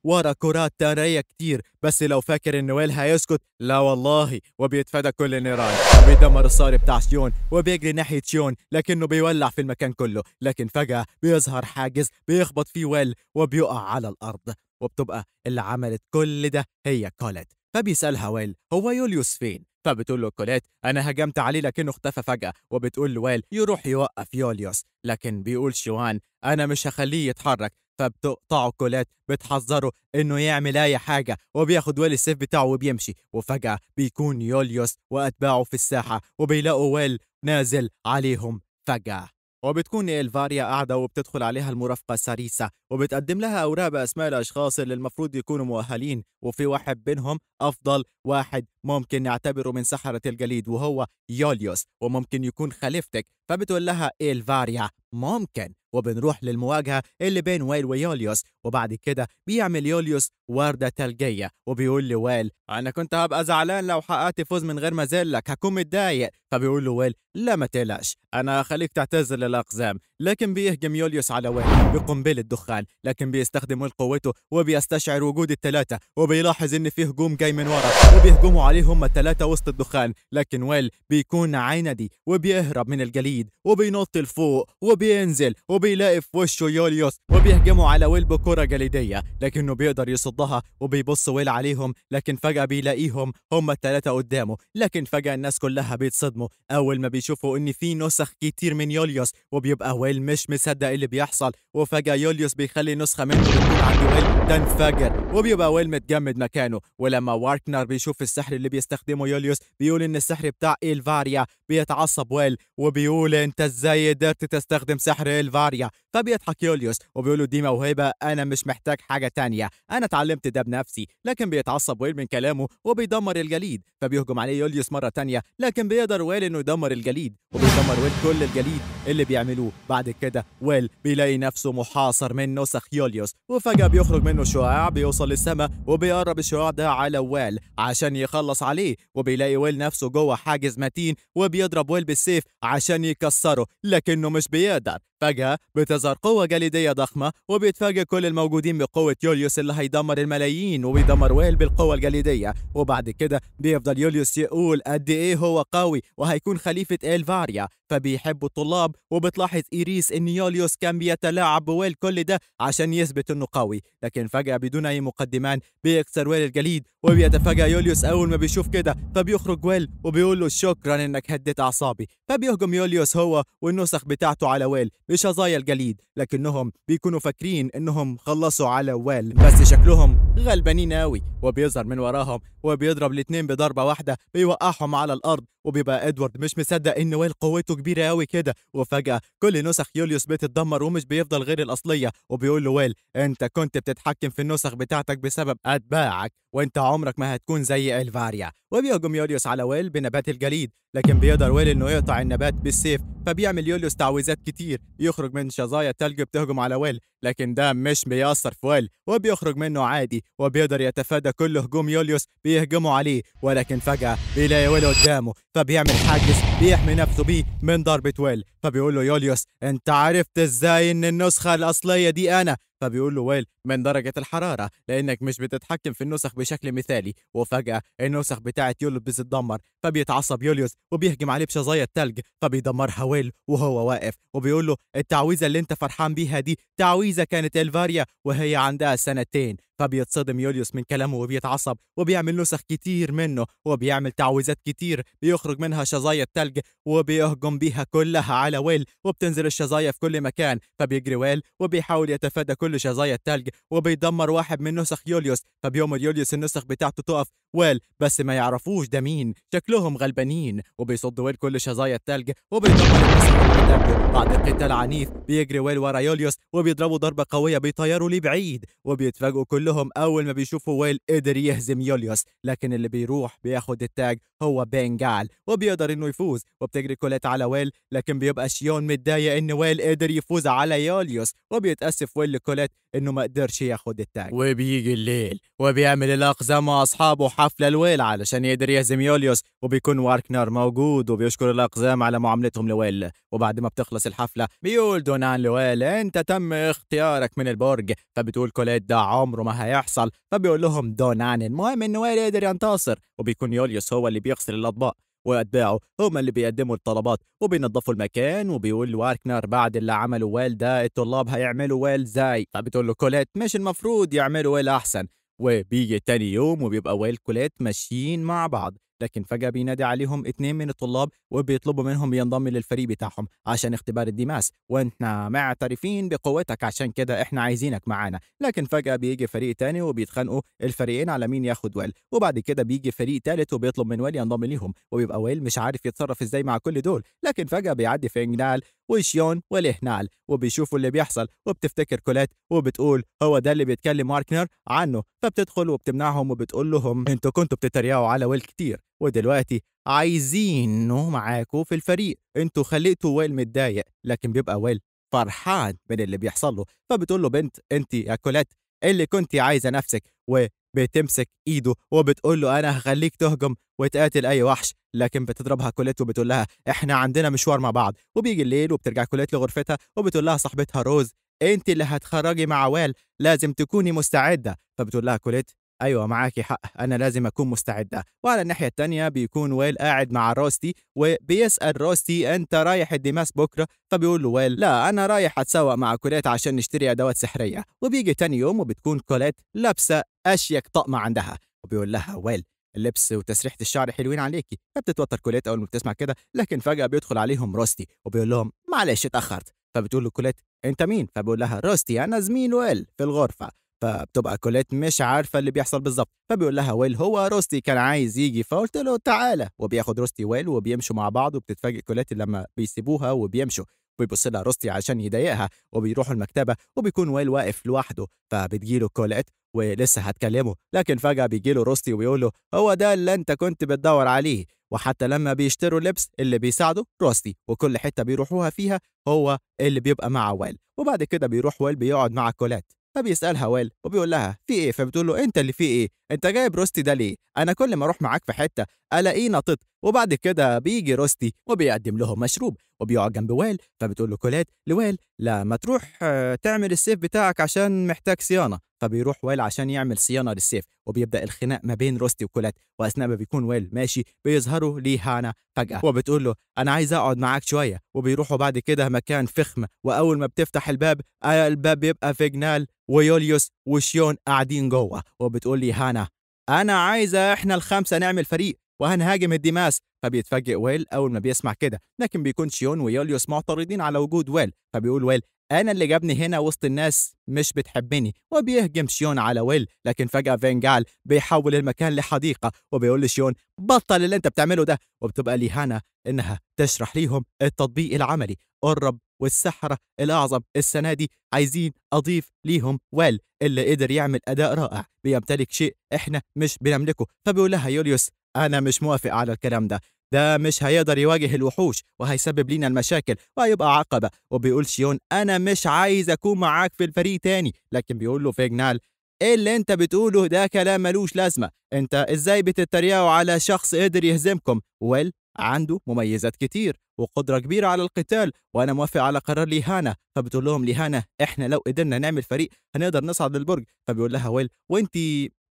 Speaker 1: ورا كرات نارية كتير، بس لو فاكر ان ويل هيسكت لا والله، وبيتفادى كل النيران وبيدمر الصقر بتاع شيون وبيجري ناحية شيون، لكنه بيولع في المكان كله، لكن فجأة بيظهر حاجز بيخبط فيه ويل وبيقع على الأرض، وبتبقى اللي عملت كل ده هي كوليت. فبيسألها ويل هو يوليوس فين؟ فبتقول له كوليت أنا هجمت عليه لكنه اختفى فجأة، وبتقول له ويل يروح يوقف يوليوس، لكن بيقول شيوان أنا مش هخليه يتحرك. فبتقطعه كولات بتحذره انه يعمل اي حاجة، وبياخد ويل السيف بتاعه وبيمشي، وفجاة بيكون يوليوس واتباعه في الساحة وبيلاقوا ويل نازل عليهم فجاة. وبتكون إلفاريا قاعدة وبتدخل عليها المرافقة ساريسا وبتقدم لها أوراق بأسماء الأشخاص اللي المفروض يكونوا مؤهلين، وفي واحد بينهم أفضل واحد ممكن نعتبره من سحرة الجليد وهو يوليوس، وممكن يكون خليفتك. فبتقول لها إلفاريا ممكن، وبنروح للمواجهة اللي بين ويل ويوليوس. وبعد كده بيعمل يوليوس وردة ثلجية وبيقول لويل أنا كنت هبقى زعلان لو حققت فوز من غير ما أذلك، هكون متضايق. فبيقول له ويل لا ما تقلقش أنا هخليك تعتذر للأقزام. لكن بيهجم يوليوس على ويل بقنبلة دخان، لكن بيستخدم ويل قوته وبيستشعر وجود الثلاثة، وبيلاحظ إن في هجوم جاي من ورا وبيهجموا عليه هم الثلاثة وسط الدخان، لكن ويل بيكون عندي وبيهرب من الجليد. الجليد وبينط لفوق وبينزل وبيلاقي في وشه يوليوس، وبيهجموا على ويل بكرة جليدية لكنه بيقدر يصدها، وبيبص ويل عليهم لكن فجأة بيلاقيهم هم الثلاثة قدامه. لكن فجأة الناس كلها بيتصدموا أول ما بيشوفوا إن في نسخ كتير من يوليوس، وبيبقى ويل مش مصدق اللي بيحصل. وفجأة يوليوس بيخلي نسخة منه بتكون عند ويل تنفجر، وبيبقى ويل متجمد مكانه. ولما واركنر بيشوف السحر اللي بيستخدمه يوليوس بيقول إن السحر بتاع إلفاريا، بيتعصب ويل وبيقول أنت إزاي قدرت تستخدم سحر إلفاريا؟ فبيضحك يوليوس وبيقول له دي موهبة، أنا مش محتاج حاجة تانية، أنا اتعلمت ده بنفسي. لكن بيتعصب ويل من كلامه وبيدمر الجليد، فبيهجم عليه يوليوس مرة تانية، لكن بيقدر ويل إنه يدمر الجليد، وبيدمر ويل كل الجليد اللي بيعملوه. بعد كده ويل بيلاقي نفسه محاصر من نسخ يوليوس، وفجأة بيخرج منه شعاع بيوصل للسماء، وبيقرب الشعاع ده على ويل عشان يخلص عليه، وبيلاقي ويل نفسه جوه حاجز متين، وبيضرب ويل بالسيف عشان يكسره لكنه مش بيقدر. فجأة بتظهر قوة جليدية ضخمة، وبيتفاجئ كل الموجودين بقوة يوليوس اللي هيدمر الملايين، وبيدمر ويل بالقوة الجليدية. وبعد كده بيفضل يوليوس يقول قد إيه هو قوي وهيكون خليفة إلفاريا، فبيحبوا الطلاب. وبتلاحظ إيريس إن يوليوس كان بيتلاعب بويل كل ده عشان يثبت إنه قوي، لكن فجأة بدون أي مقدمات بيكسر ويل الجليد، وبيتفاجأ يوليوس أول ما بيشوف كده، فبيخرج ويل وبيقول له شكرا إنك هديت أعصابي. فبيهجم يوليوس هو والنسخ بتاعته على ويل بشظايا الجليد، لكنهم بيكونوا فاكرين انهم خلصوا على ويل، بس شكلهم غلبانين قوي. وبيظهر من وراهم وبيضرب الاتنين بضربه واحدة بيوقعهم على الارض، وبيبقى ادوارد مش مصدق ان ويل قوته كبيرة قوي كده. وفجاة كل نسخ يوليوس بتتدمر ومش بيفضل غير الاصلية، وبيقول له ويل انت كنت بتتحكم في النسخ بتاعتك بسبب اتباعك، وانت عمرك ما هتكون زي الفاريا. وبيهجم يوليوس على ويل بنبات الجليد، لكن بيقدر ويل انه يقطع النبات بالسيف، فبيعمل يوليوس تعويذات كتير، يخرج من شظايا التلج بتهجم على ويل، لكن ده مش بيأثر في ويل وبيخرج منه عادي، وبيقدر يتفادى كل هجوم يوليوس بيهجموا عليه. ولكن فجأة بيلاقي ويل قدامه، فبيعمل حاجز بيحمي نفسه بيه من ضربة ويل. فبيقول له يوليوس انت عرفت ازاي ان النسخة الأصلية دي انا؟ فبيقول له ويل من درجة الحرارة، لأنك مش بتتحكم في النسخ بشكل مثالي. وفجأة النسخ بتاعت يوليوس بتتدمر، فبيتعصب يوليوس وبيهجم عليه بشظايا التلج، فبيدمرها ويل وهو واقف، وبيقول له التعويذة اللي انت فرحان بيها دي تعويذة كانت إلفاريا وهي عندها سنتين. فبيتصدم يوليوس من كلامه وبيتعصب، وبيعمل نسخ كتير منه، وبيعمل تعويذات كتير بيخرج منها شظايا التلج وبيهجم بيها كلها على ويل، وبتنزل الشظايا في كل مكان. فبيجري ويل وبيحاول يتفادى كل شظايا التلج، وبيدمر واحد من نسخ يوليوس، فبيأمر يوليوس النسخ بتاعته تقف ويل، بس ما يعرفوش ده مين، شكلهم غلبانين. وبيصد ويل كل شظايا التلج وبيدمر النسخ اللي بتاعته. بعد قتال عنيف بيجري ويل ورا يوليوس وبيضربوا ضربة قوية بيطيروا ليه بعيد، وبيتفاجئوا كلهم أول ما بيشوفوا ويل قدر يهزم يوليوس. لكن اللي بيروح بياخد التاج هو بنجال، وبيقدر إنه يفوز. وبتجري كوليت على ويل، لكن بيبقى شيون متضايق إن ويل قدر يفوز على يوليوس، وبيتأسف ويل لكوليت إنه ما قدرش ياخد التاج. وبيجي الليل وبيعمل الأقزام وأصحابه حفلة لويل علشان يقدر يهزم يوليوس، وبيكون واركنر موجود وبيشكر الأقزام على معاملتهم لويل. وبعد ما بتخلص الحفلة بيقول دونان لويل أنت تم اختيارك من البرج، فبتقول كوليت ده عمره ما هيحصل، فبيقول لهم دونان المهم إن ويل يقدر ينتصر. وبيكون يوليوس هو اللي بيغسل الأطباق، وأتباعه هم اللي بيقدموا الطلبات وبينظفوا المكان. وبيقول واركنر بعد اللي عمله ويل ده الطلاب هيعملوا ويل زي، فبتقول له كوليت مش المفروض يعملوا ويل أحسن. وبيجي تاني يوم وبيبقى ويل كوليت ماشيين مع بعض، لكن فجأة بينادي عليهم اتنين من الطلاب وبيطلبوا منهم ينضموا للفريق بتاعهم عشان اختبار الديماس، واحنا معترفين بقوتك عشان كده احنا عايزينك معانا. لكن فجأة بيجي فريق تاني وبيتخانقوا الفريقين على مين ياخد ويل. وبعد كده بيجي فريق تالت وبيطلب من ويل ينضم ليهم، وبيبقى ويل مش عارف يتصرف ازاي مع كل دول. لكن فجأة بيعدي فينجنال وشيون ولهنال وبيشوفوا اللي بيحصل، وبتفتكر كوليت وبتقول هو ده اللي بيتكلم واركنر عنه، فبتدخل وبتمنعهم وبتقول لهم انتوا كنتوا بتتريقوا على ويل كتير ودلوقتي عايزينه معاكوا في الفريق، انتوا خليتوا ويل متضايق. لكن بيبقى ويل فرحان من اللي بيحصل له، فبتقول له بنت انت يا كوليت اللي كنت عايزه نفسك، وبتمسك ايده وبتقول له انا هخليك تهجم وتقاتل اي وحش. لكن بتضربها كوليت وبتقول لها احنا عندنا مشوار مع بعض. وبيجي الليل وبترجع كوليت لغرفتها وبتقول لها صاحبتها روز انت اللي هتخرجي مع ويل، لازم تكوني مستعدة. فبتقول لها كوليت ايوه معاكي حق، انا لازم اكون مستعدة. وعلى الناحية الثانية بيكون ويل قاعد مع روستي وبيسال روستي انت رايح الديماس بكره؟ فبيقول له ويل لا انا رايح اتسوق مع كوليت عشان نشتري ادوات سحريه. وبيجي تاني يوم وبتكون كوليت لابسه اشيك طقم عندها، وبيقول لها ويل اللبس وتسريحه الشعر حلوين عليكي. فبتتوتر كوليت اول ما بتسمع كده، لكن فجاة بيدخل عليهم روستي وبيقول لهم معلش اتاخرت. فبتقول له كوليت انت مين؟ فبيقول لها روستي انا زميل ويل في الغرفة. فبتبقى كوليت مش عارفه اللي بيحصل بالظبط، فبيقول لها ويل هو روستي كان عايز يجي فقلت له تعالى. وبياخد روستي ويل وبيمشوا مع بعض، وبتتفاجئ كوليت لما بيسيبوها وبيمشوا. وبيبص لها روستي عشان يضايقها، وبيروحوا المكتبة وبيكون ويل واقف لوحده. فبتجيله كوليت ولسه هتكلمه، لكن فجأة بيجيله روستي ويقول له هو ده اللي انت كنت بتدور عليه. وحتى لما بيشتروا لبس اللي بيساعده روستي، وكل حتة بيروحوها فيها هو اللي بيبقى مع ويل. وبعد كده بيروح ويل بيقعد مع كوليت، فبيسألها ويل وبيقول لها في ايه؟ فبتقول له انت اللي في ايه؟ انت جايب روستي ده ليه؟ انا كل ما اروح معاك في حتة الاقيه نطط. وبعد كده بيجي روستي وبيقدم لهم مشروب وبيقعد جنب ويل. فبتقول له كوليت لويل لا ما تروح تعمل السيف بتاعك عشان محتاج صيانة. فبيروح ويل عشان يعمل صيانة للسيف، وبيبدا الخناق ما بين روستي وكوليت. واثناء ما بيكون ويل ماشي بيظهروا ليهانا فجاة وبتقول له انا عايز اقعد معاك شوية. وبيروحوا بعد كده مكان فخم، واول ما بتفتح الباب الباب بيبقى فيجنال ويوليوس وشيون قاعدين جوه. وبتقول ليهانا انا عايزه احنا الخمسة نعمل فريق وهنهاجم الديماس. فبيتفاجئ ويل اول ما بيسمع كده، لكن بيكون شيون ويوليوس معترضين على وجود ويل. فبيقول ويل انا اللي جابني هنا وسط الناس مش بتحبني. وبيهجم شيون على ويل، لكن فجأة فينجال بيحول المكان لحديقة وبيقول لشيون بطل اللي انت بتعمله ده. وبتبقى ليهانا انها تشرح ليهم التطبيق العملي، الرب والسحرة الأعظم السنة دي عايزين أضيف ليهم ويل اللي قدر يعمل أداء رائع، بيمتلك شيء احنا مش بنملكه. فبيقول لها يوليوس أنا مش موافق على الكلام ده، ده مش هيقدر يواجه الوحوش وهيسبب لينا المشاكل وهيبقى عقبة. وبيقول شيون أنا مش عايز أكون معاك في الفريق تاني، لكن بيقول له فيجنال إيه اللي أنت بتقوله ده كلام ملوش لازمة، أنت إزاي بتتريقوا على شخص قدر يهزمكم؟ ويل عنده مميزات كتير وقدرة كبيرة على القتال وأنا موافق على قرار ليهانا. فبتقول لهم ليهانا إحنا لو قدرنا نعمل فريق هنقدر نصعد للبرج. فبيقول لها ويل وأنت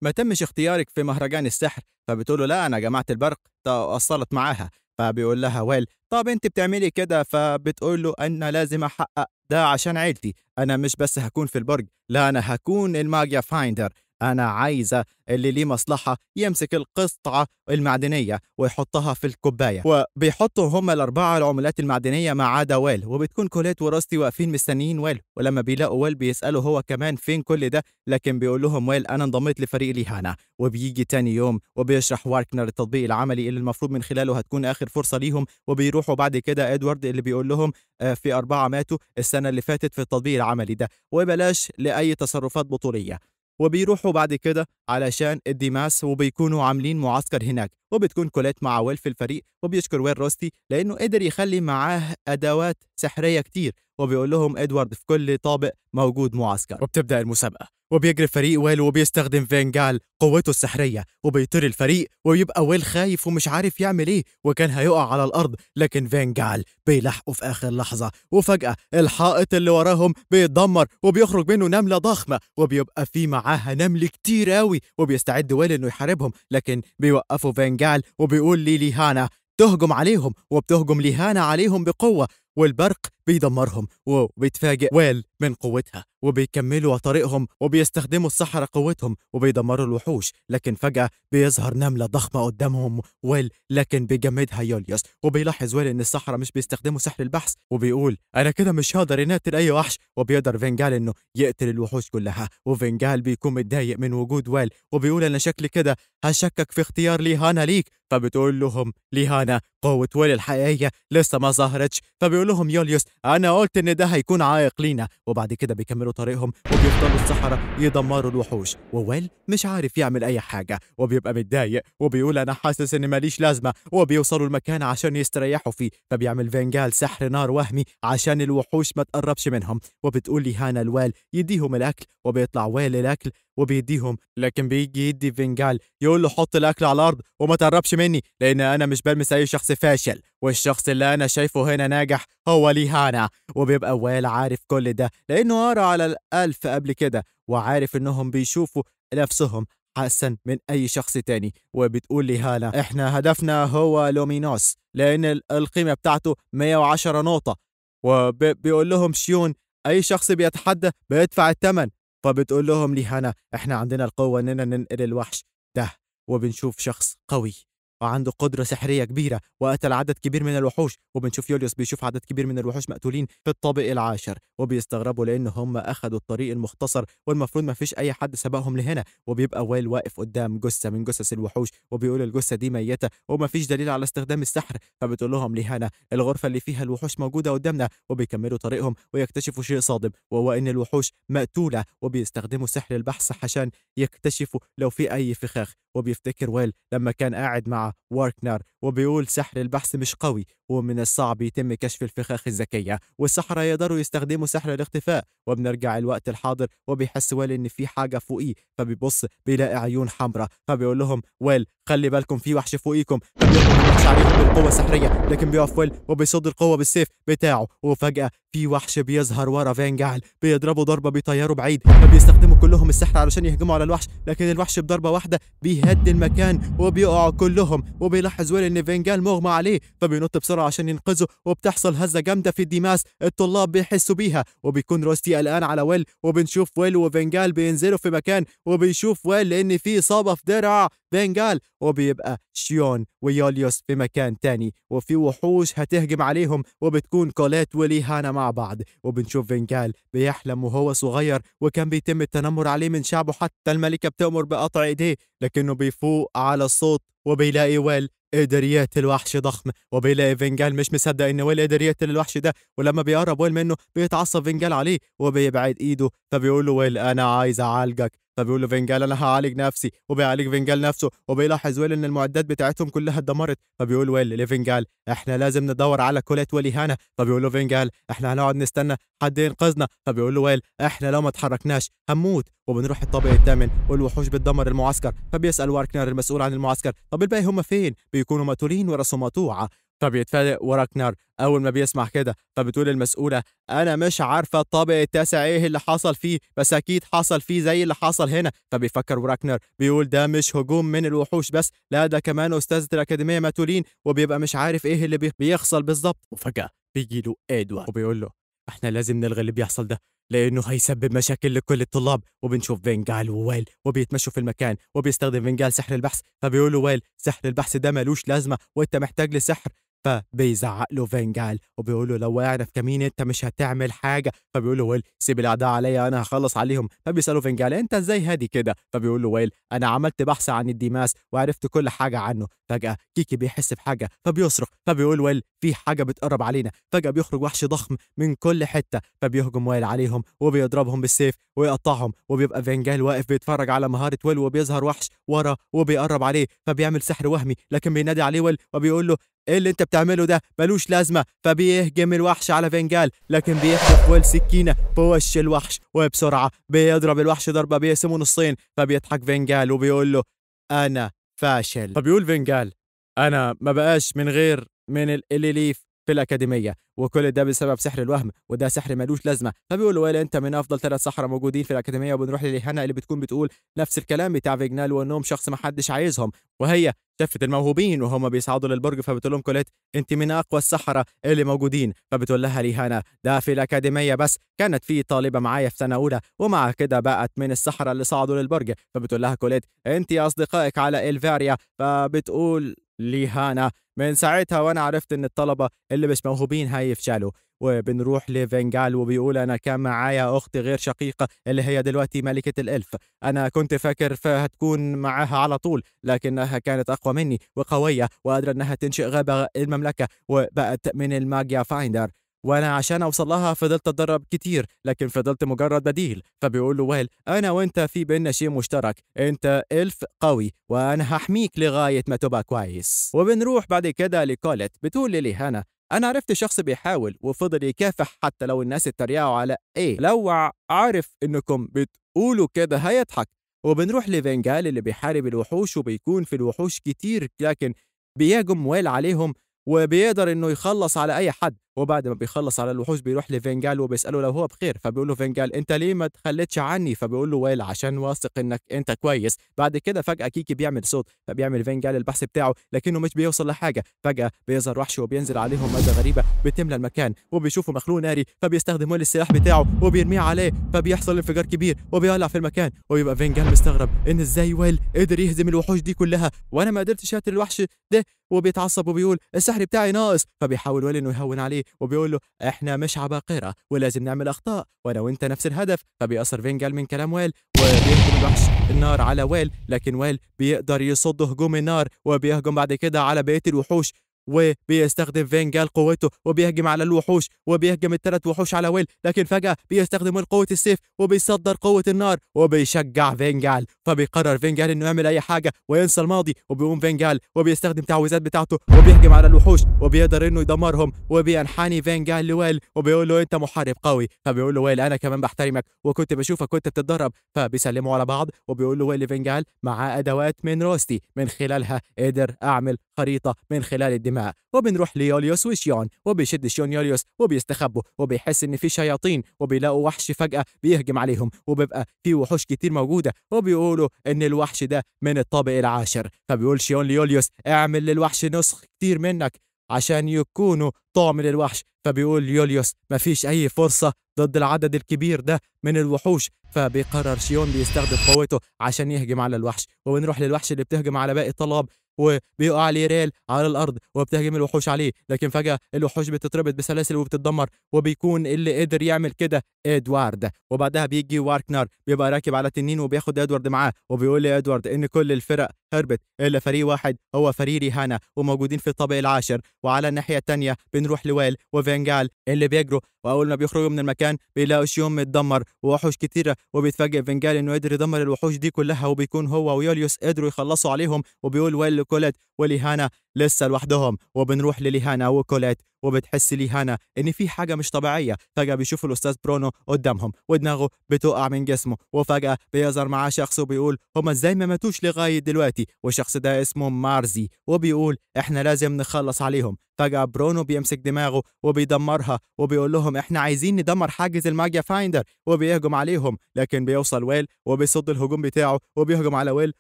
Speaker 1: ما تمش اختيارك في مهرجان السحر؟ فبتقول له لا أنا جماعة البرق تأصلت معاها. فبيقول لها ويل طب أنت بتعملي كده؟ فبتقول له أنا لازم أحقق ده عشان عيلتي، أنا مش بس هكون في البرج، لا أنا هكون الماجيا finder، أنا عايزة اللي ليه مصلحة يمسك القطعة المعدنية ويحطها في الكوباية. وبيحطوا هما الأربعة العملات المعدنية ما عدا ويل، وبتكون كوليت وروستي واقفين مستنيين ويل. ولما بيلاقوا ويل بيسألوا هو كمان فين كل ده، لكن بيقول لهم ويل أنا انضميت لفريق ليهانا. وبيجي تاني يوم وبيشرح واركنر التطبيق العملي اللي المفروض من خلاله هتكون آخر فرصة ليهم. وبيروحوا بعد كده إدوارد اللي بيقول لهم في 4 ماتوا السنة اللي فاتت في التطبيق العملي ده، وبلاش لأي تصرفات بطولية. وبيروحوا بعد كده علشان الديماس وبيكونوا عاملين معسكر هناك، وبتكون كوليت مع ويل في الفريق. وبيشكر ويل روستي لأنه قدر يخلي معاه أدوات سحرية كتير، وبيقول لهم إدوارد في كل طابق موجود معسكر. وبتبدأ المسابقة وبيجري فريق ويل وبيستخدم فينجال قوته السحرية وبيطير الفريق، وبيبقى ويل خايف ومش عارف يعمل ايه وكان هيقع على الأرض، لكن فينجال بيلحقه في آخر لحظة. وفجأة الحائط اللي وراهم بيتدمر وبيخرج منه نملة ضخمة، وبيبقى في معاها نمل كتير قوي. وبيستعد ويل انه يحاربهم، لكن بيوقفوا فينجال وبيقول ليهانا تهجم عليهم، وبتهجم ليهانا عليهم بقوة والبرق بيدمرهم. وبيتفاجئ ويل من قوتها وبيكملوا طريقهم وبيستخدموا السحرة قوتهم وبيدمروا الوحوش، لكن فجأة بيظهر نملة ضخمة قدامهم ويل، لكن بيجمدها يوليوس. وبيلاحظ ويل ان السحرة مش بيستخدموا سحر البحث، وبيقول انا كده مش هقدر اني اقتل اي وحش. وبيقدر فينجال انه يقتل الوحوش كلها، وفينجال بيكون متضايق من وجود ويل وبيقول انا شكلي كده هشكك في اختيار ليهانا ليك. فبتقول لهم ليهانا قوة ويل الحقيقية لسه ما ظهرتش. فبيقول لهم يوليوس انا قلت ان ده هيكون عائق لينا. وبعد كده بيكملوا طريقهم وبيفضلوا السحرة يدمروا الوحوش، وويل مش عارف يعمل اي حاجة وبيبقى متضايق وبيقول انا حاسس ان ماليش لازمة. وبيوصلوا المكان عشان يستريحوا فيه، فبيعمل فينجال سحر نار وهمي عشان الوحوش ما تقربش منهم. وبتقول ليهانا الويل يديهم الاكل، وبيطلع ويل الاكل وبيديهم، لكن بيجي يدي فينجال يقول له حط الاكل على الارض وما تقربش مني لان انا مش بلمس اي شخص فاشل، والشخص اللي انا شايفه هنا ناجح هو ليهانا. وبيبقى ويل عارف كل ده لانه قرا على الالف قبل كده، وعارف انهم بيشوفوا نفسهم احسن من اي شخص تاني. وبتقول لهانا احنا هدفنا هو لومينوس لان القيمة بتاعته 110 نقطة. وبيقول لهم شيون اي شخص بيتحدى بيدفع الثمن. فبتقول لهم لهانا احنا عندنا القوة اننا ننقل الوحش ده. وبنشوف شخص قوي وعنده قدرة سحرية كبيرة وقتل عدد كبير من الوحوش. وبنشوف يوليوس بيشوف عدد كبير من الوحوش مقتولين في الطابق العاشر، وبيستغربوا لأن هم أخدوا الطريق المختصر والمفروض ما فيش أي حد سبقهم لهنا. وبيبقى ويل واقف قدام جثة من جثث الوحوش وبيقول الجثة دي ميتة وما فيش دليل على استخدام السحر. فبتقول لهم لهانا الغرفة اللي فيها الوحوش موجودة قدامنا. وبيكملوا طريقهم ويكتشفوا شيء صادم، وهو إن الوحوش مقتولة، وبيستخدموا سحر البحث عشان يكتشفوا لو في أي فخاخ. وبيفتكر ويل لما كان قاعد مع واركنر وبيقول سحر البحث مش قوي ومن الصعب يتم كشف الفخاخ الذكية، والسحرة يقدروا يستخدموا سحر الاختفاء. وبنرجع الوقت الحاضر وبيحس ويل ان في حاجة فوقيه، فبيبص بيلاقي عيون حمراء. فبيقول لهم ويل خلي بالكم في وحش فوقيكم. فبيهجم الوحش عليهم بالقوة السحرية، لكن بيقف ويل وبيصد القوة بالسيف بتاعه. وفجأة في وحش بيظهر ورا فينجال بيضربه ضربة بيطيره بعيد. فبيستخدموا كلهم السحر علشان يهجموا على الوحش، لكن الوحش بضربة واحدة بيهد المكان وبيقعوا كلهم. وبيلاحظ ويل ان فينجال مغمى عليه، فبينط بسرعة عشان ينقذه، وبتحصل هزة جامدة في الديماس الطلاب بيحسوا بيها. وبيكون روستي قلقان على ويل، وبنشوف ويل وفينجال بينزلوا في مكان، وبيشوف ويل لان في إصابة في درع فينجال. وبيبقى شيون ويوليوس في مكان تاني، وفي وحوش هتهجم عليهم، وبتكون كوليت وليهانا مع بعض. وبنشوف فينجال بيحلم وهو صغير وكان بيتم التنمر عليه من شعبه، حتى الملكة بتأمر بقطع ايديه، لكنه بيفوق على الصوت وبيلاقي ويل قدر يقتل وحش ضخم. وبيلاقي فينجال مش مصدق ان ويل قدر يقتل الوحش ده، ولما بيقرب ويل منه بيتعصب فينجال عليه وبيبعد ايده. فبيقول له ويل انا عايز اعالجك، فبيقول له فينجال انا هعالج نفسي، وبيعالج فينجال نفسه. وبيلاحظ ويل ان المعدات بتاعتهم كلها اتدمرت، فبيقول ويل لفينجال احنا لازم ندور على كوليت وليهانا. فبيقول له فينجال احنا هنقعد نستنى حد ينقذنا. فبيقول له ويل احنا لو ما اتحركناش هنموت. وبنروح الطابق الثامن والوحوش بتدمر المعسكر. فبيسأل واركنر المسؤول عن المعسكر طب الباقي هم فين؟ بيكونوا مقتولين وراسهم مقطوعة. فبيتفاجئ وراكنر اول ما بيسمع كده. فبتقول المسؤولة انا مش عارفه الطابق التاسع ايه اللي حصل فيه، بس اكيد حصل فيه زي اللي حصل هنا. فبيفكر وراكنر بيقول ده مش هجوم من الوحوش بس، لا ده كمان استاذه الاكاديمية مقتولين، وبيبقى مش عارف ايه اللي بيحصل بالظبط. وفجاة بيجي له ادوارد وبيقول له احنا لازم نلغي اللي بيحصل ده لانه هيسبب مشاكل لكل الطلاب. وبنشوف فينجال وويل وبيتمشوا في المكان، وبيستخدم فينجال سحر البحث. فبيقول له ويل سحر البحث ده ملوش لازمه وانت محتاج لسحر. فبيزعق له فينجال وبيقول له لو وقعنا في كمين انت مش هتعمل حاجة. فبيقول له ويل سيب الاعداء عليا انا هخلص عليهم. فبيساله فينجال انت ازاي هادي كده؟ فبيقول له ويل انا عملت بحث عن الديماس وعرفت كل حاجة عنه. فجاة كيكي بيحس بحاجة فبيصرخ، فبيقول ويل في حاجة بتقرب علينا. فجاة بيخرج وحش ضخم من كل حتة، فبيهجم ويل عليهم وبيضربهم بالسيف ويقطعهم. وبيبقى فينجال واقف بيتفرج على مهارة ويل، وبيظهر وحش ورا وبيقرب عليه، فبيعمل سحر وهمي، لكن بينادي عليه ويل وبيقول له ايه اللي انت بتعمله ده ملوش لازمه. فبيهجم الوحش على فينجال، لكن بيحدف ويل سكينة في وش الوحش، وبسرعة بيضرب الوحش ضربه بيقسمه نصين. فبيضحك فينجال وبيقول له انا فاشل. فبيقول فينجال انا ما بقاش من غير من الاليليف في الأكاديمية، وكل ده بسبب سحر الوهم، وده سحر ملوش لازمة. فبيقول ويل أنت من أفضل 3 سحرة موجودين في الأكاديمية. وبنروح للإهانة اللي بتكون بتقول نفس الكلام بتاع فيجنال وإنهم شخص ما حدش عايزهم، وهي شافت الموهوبين وهم بيصعدوا للبرج. فبتقول لهم كوليت أنت من أقوى السحرة اللي موجودين. فبتقول لها ليهانا ده في الأكاديمية بس، كانت في طالبة معايا في سنة أولى ومع كده بقت من السحرة اللي صعدوا للبرج. فبتقول لها كوليت أنت أصدقائك على إلفاريا. فبتقول ليهانا من ساعتها وانا عرفت ان الطلبة اللي مش موهوبين هيفشلوا. وبنروح لفينجال وبيقول انا كان معايا اخت غير شقيقه اللي هي دلوقتي ملكه الالف، انا كنت فاكر فهتكون معاها على طول، لكنها كانت اقوى مني وقويه وقادرة انها تنشئ غابه المملكة وبقت من الماجيا فايندر، وانا عشان اوصل لها فضلت اتدرب كتير لكن فضلت مجرد بديل. فبيقول له ويل انا وانت في بينا شيء مشترك، انت الف قوي وانا هحميك لغاية ما تبقى كويس. وبنروح بعد كده لكوليت بتقول لليهانا انا عرفت شخص بيحاول وفضل يكافح حتى لو الناس اتريقوا على ايه، لو عارف انكم بتقولوا كده هيضحك. وبنروح لفينجال اللي بيحارب الوحوش وبيكون في الوحوش كتير، لكن بيهجم ويل عليهم وبيقدر انه يخلص على اي حد. وبعد ما بيخلص على الوحوش بيروح لفينجال وبيساله لو هو بخير، فبيقول له فينجال انت ليه ما تخليتش عني؟ فبيقول له ويل عشان واثق انك انت كويس. بعد كده فجاة كيكي بيعمل صوت، فبيعمل فينجال البحث بتاعه لكنه مش بيوصل لحاجة. فجاة بيظهر وحش وبينزل عليهم مادة غريبة بتملى المكان، وبيشوفوا مخلوق ناري، فبيستخدم ويل السلاح بتاعه وبيرميه عليه، فبيحصل انفجار كبير وبيولع في المكان. وبيبقى فينجال مستغرب ان ازاي ويل قدر يهزم الوحوش دي كلها وانا ما قدرتش اقتل الوحش ده، وبيتعصب وبيقول السحر بتاعي ناقص. فبيحاول ويل انه يهون عليه وبيقول له احنا مش عباقرة ولازم نعمل اخطاء وانا وانت نفس الهدف. فبيأثر فينجال من كلام ويل وبيهجم الوحش النار على ويل، لكن ويل بيقدر يصد هجوم النار وبيهجم بعد كده على بقية الوحوش، وبيستخدم فينجال قوته وبيهجم على الوحوش وبيهجم الثلاث وحوش على ويل، لكن فجأة بيستخدم ويل قوة السيف وبيصدر قوة النار وبيشجع فينجال. فبيقرر فينجال انه يعمل اي حاجة وينسى الماضي، وبيقوم فينجال وبيستخدم تعويذات بتاعته وبيهجم على الوحوش وبيقدر انه يدمرهم. وبينحني فينجال لويل وبيقول له انت محارب قوي، فبيقول له ويل انا كمان بحترمك وكنت بشوفك كنت بتتدرب. فبيسلموا على بعض وبيقول له ويل لفينجال معاه ادوات من روستي من خلالها قدر اعمل خريطة من خلال الدماء. وبنروح ليوليوس وشيون، وبيشد شيون يوليوس وبيستخبوا وبيحس ان في شياطين، وبيلاقوا وحش فجأة بيهجم عليهم وبيبقى في وحوش كتير موجودة، وبيقولوا ان الوحش ده من الطابق العاشر. فبيقول شيون ليوليوس اعمل للوحش نسخ كتير منك عشان يكونوا طعم للوحش. فبيقول يوليوس مفيش اي فرصة ضد العدد الكبير ده من الوحوش. فبيقرر شيون بيستخدم قوته عشان يهجم على الوحش. وبنروح للوحش اللي بتهجم على باقي الطلاب، وبيقع عليه ريل على الارض وبتهجم الوحوش عليه، لكن فجاة الوحوش بتتربط بسلاسل وبتتدمر، وبيكون اللي قدر يعمل كده ادوارد. وبعدها بيجي واركنر بيبقى راكب على تنين وبياخد ادوارد معاه، وبيقول لادوارد ان كل الفرق هربت الا فريق واحد هو فريق ريهانا وموجودين في الطابق العاشر. وعلى الناحية الثانية بنروح لويل وفينجال اللي بيجروا، واول ما بيخرجوا من المكان بيلاقوا شيون متدمر ووحوش كتيرة، وبيتفاجئ فينجال انه قدر يدمر الوحوش دي كلها، وبيكون هو ويوليوس قدروا يخلصوا عليهم. وبيقول ويل لكوليت وليهانا لسه لوحدهم. وبنروح لليهانا وكوليت، وبتحس ليهانا ان في حاجة مش طبيعية. فجاة بيشوفوا الاستاذ برونو قدامهم ودماغه بتقع من جسمه، وفجاة بيظهر معاه شخص وبيقول هما ازاي ما ماتوش لغاية دلوقتي، والشخص ده اسمه مارزي، وبيقول احنا لازم نخلص عليهم. فجاة برونو بيمسك دماغه وبيدمرها وبيقول لهم احنا عايزين ندمر حاجز الماجيا فايندر، وبيهجم عليهم، لكن بيوصل ويل وبيصد الهجوم بتاعه وبيهجم على ويل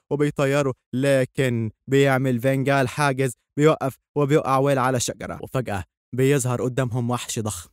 Speaker 1: وبيطيره، لكن بيعمل فينجال حاجز بيوقف وبيقع ويل على الشجرة. وفجأة بيظهر قدامهم وحش ضخم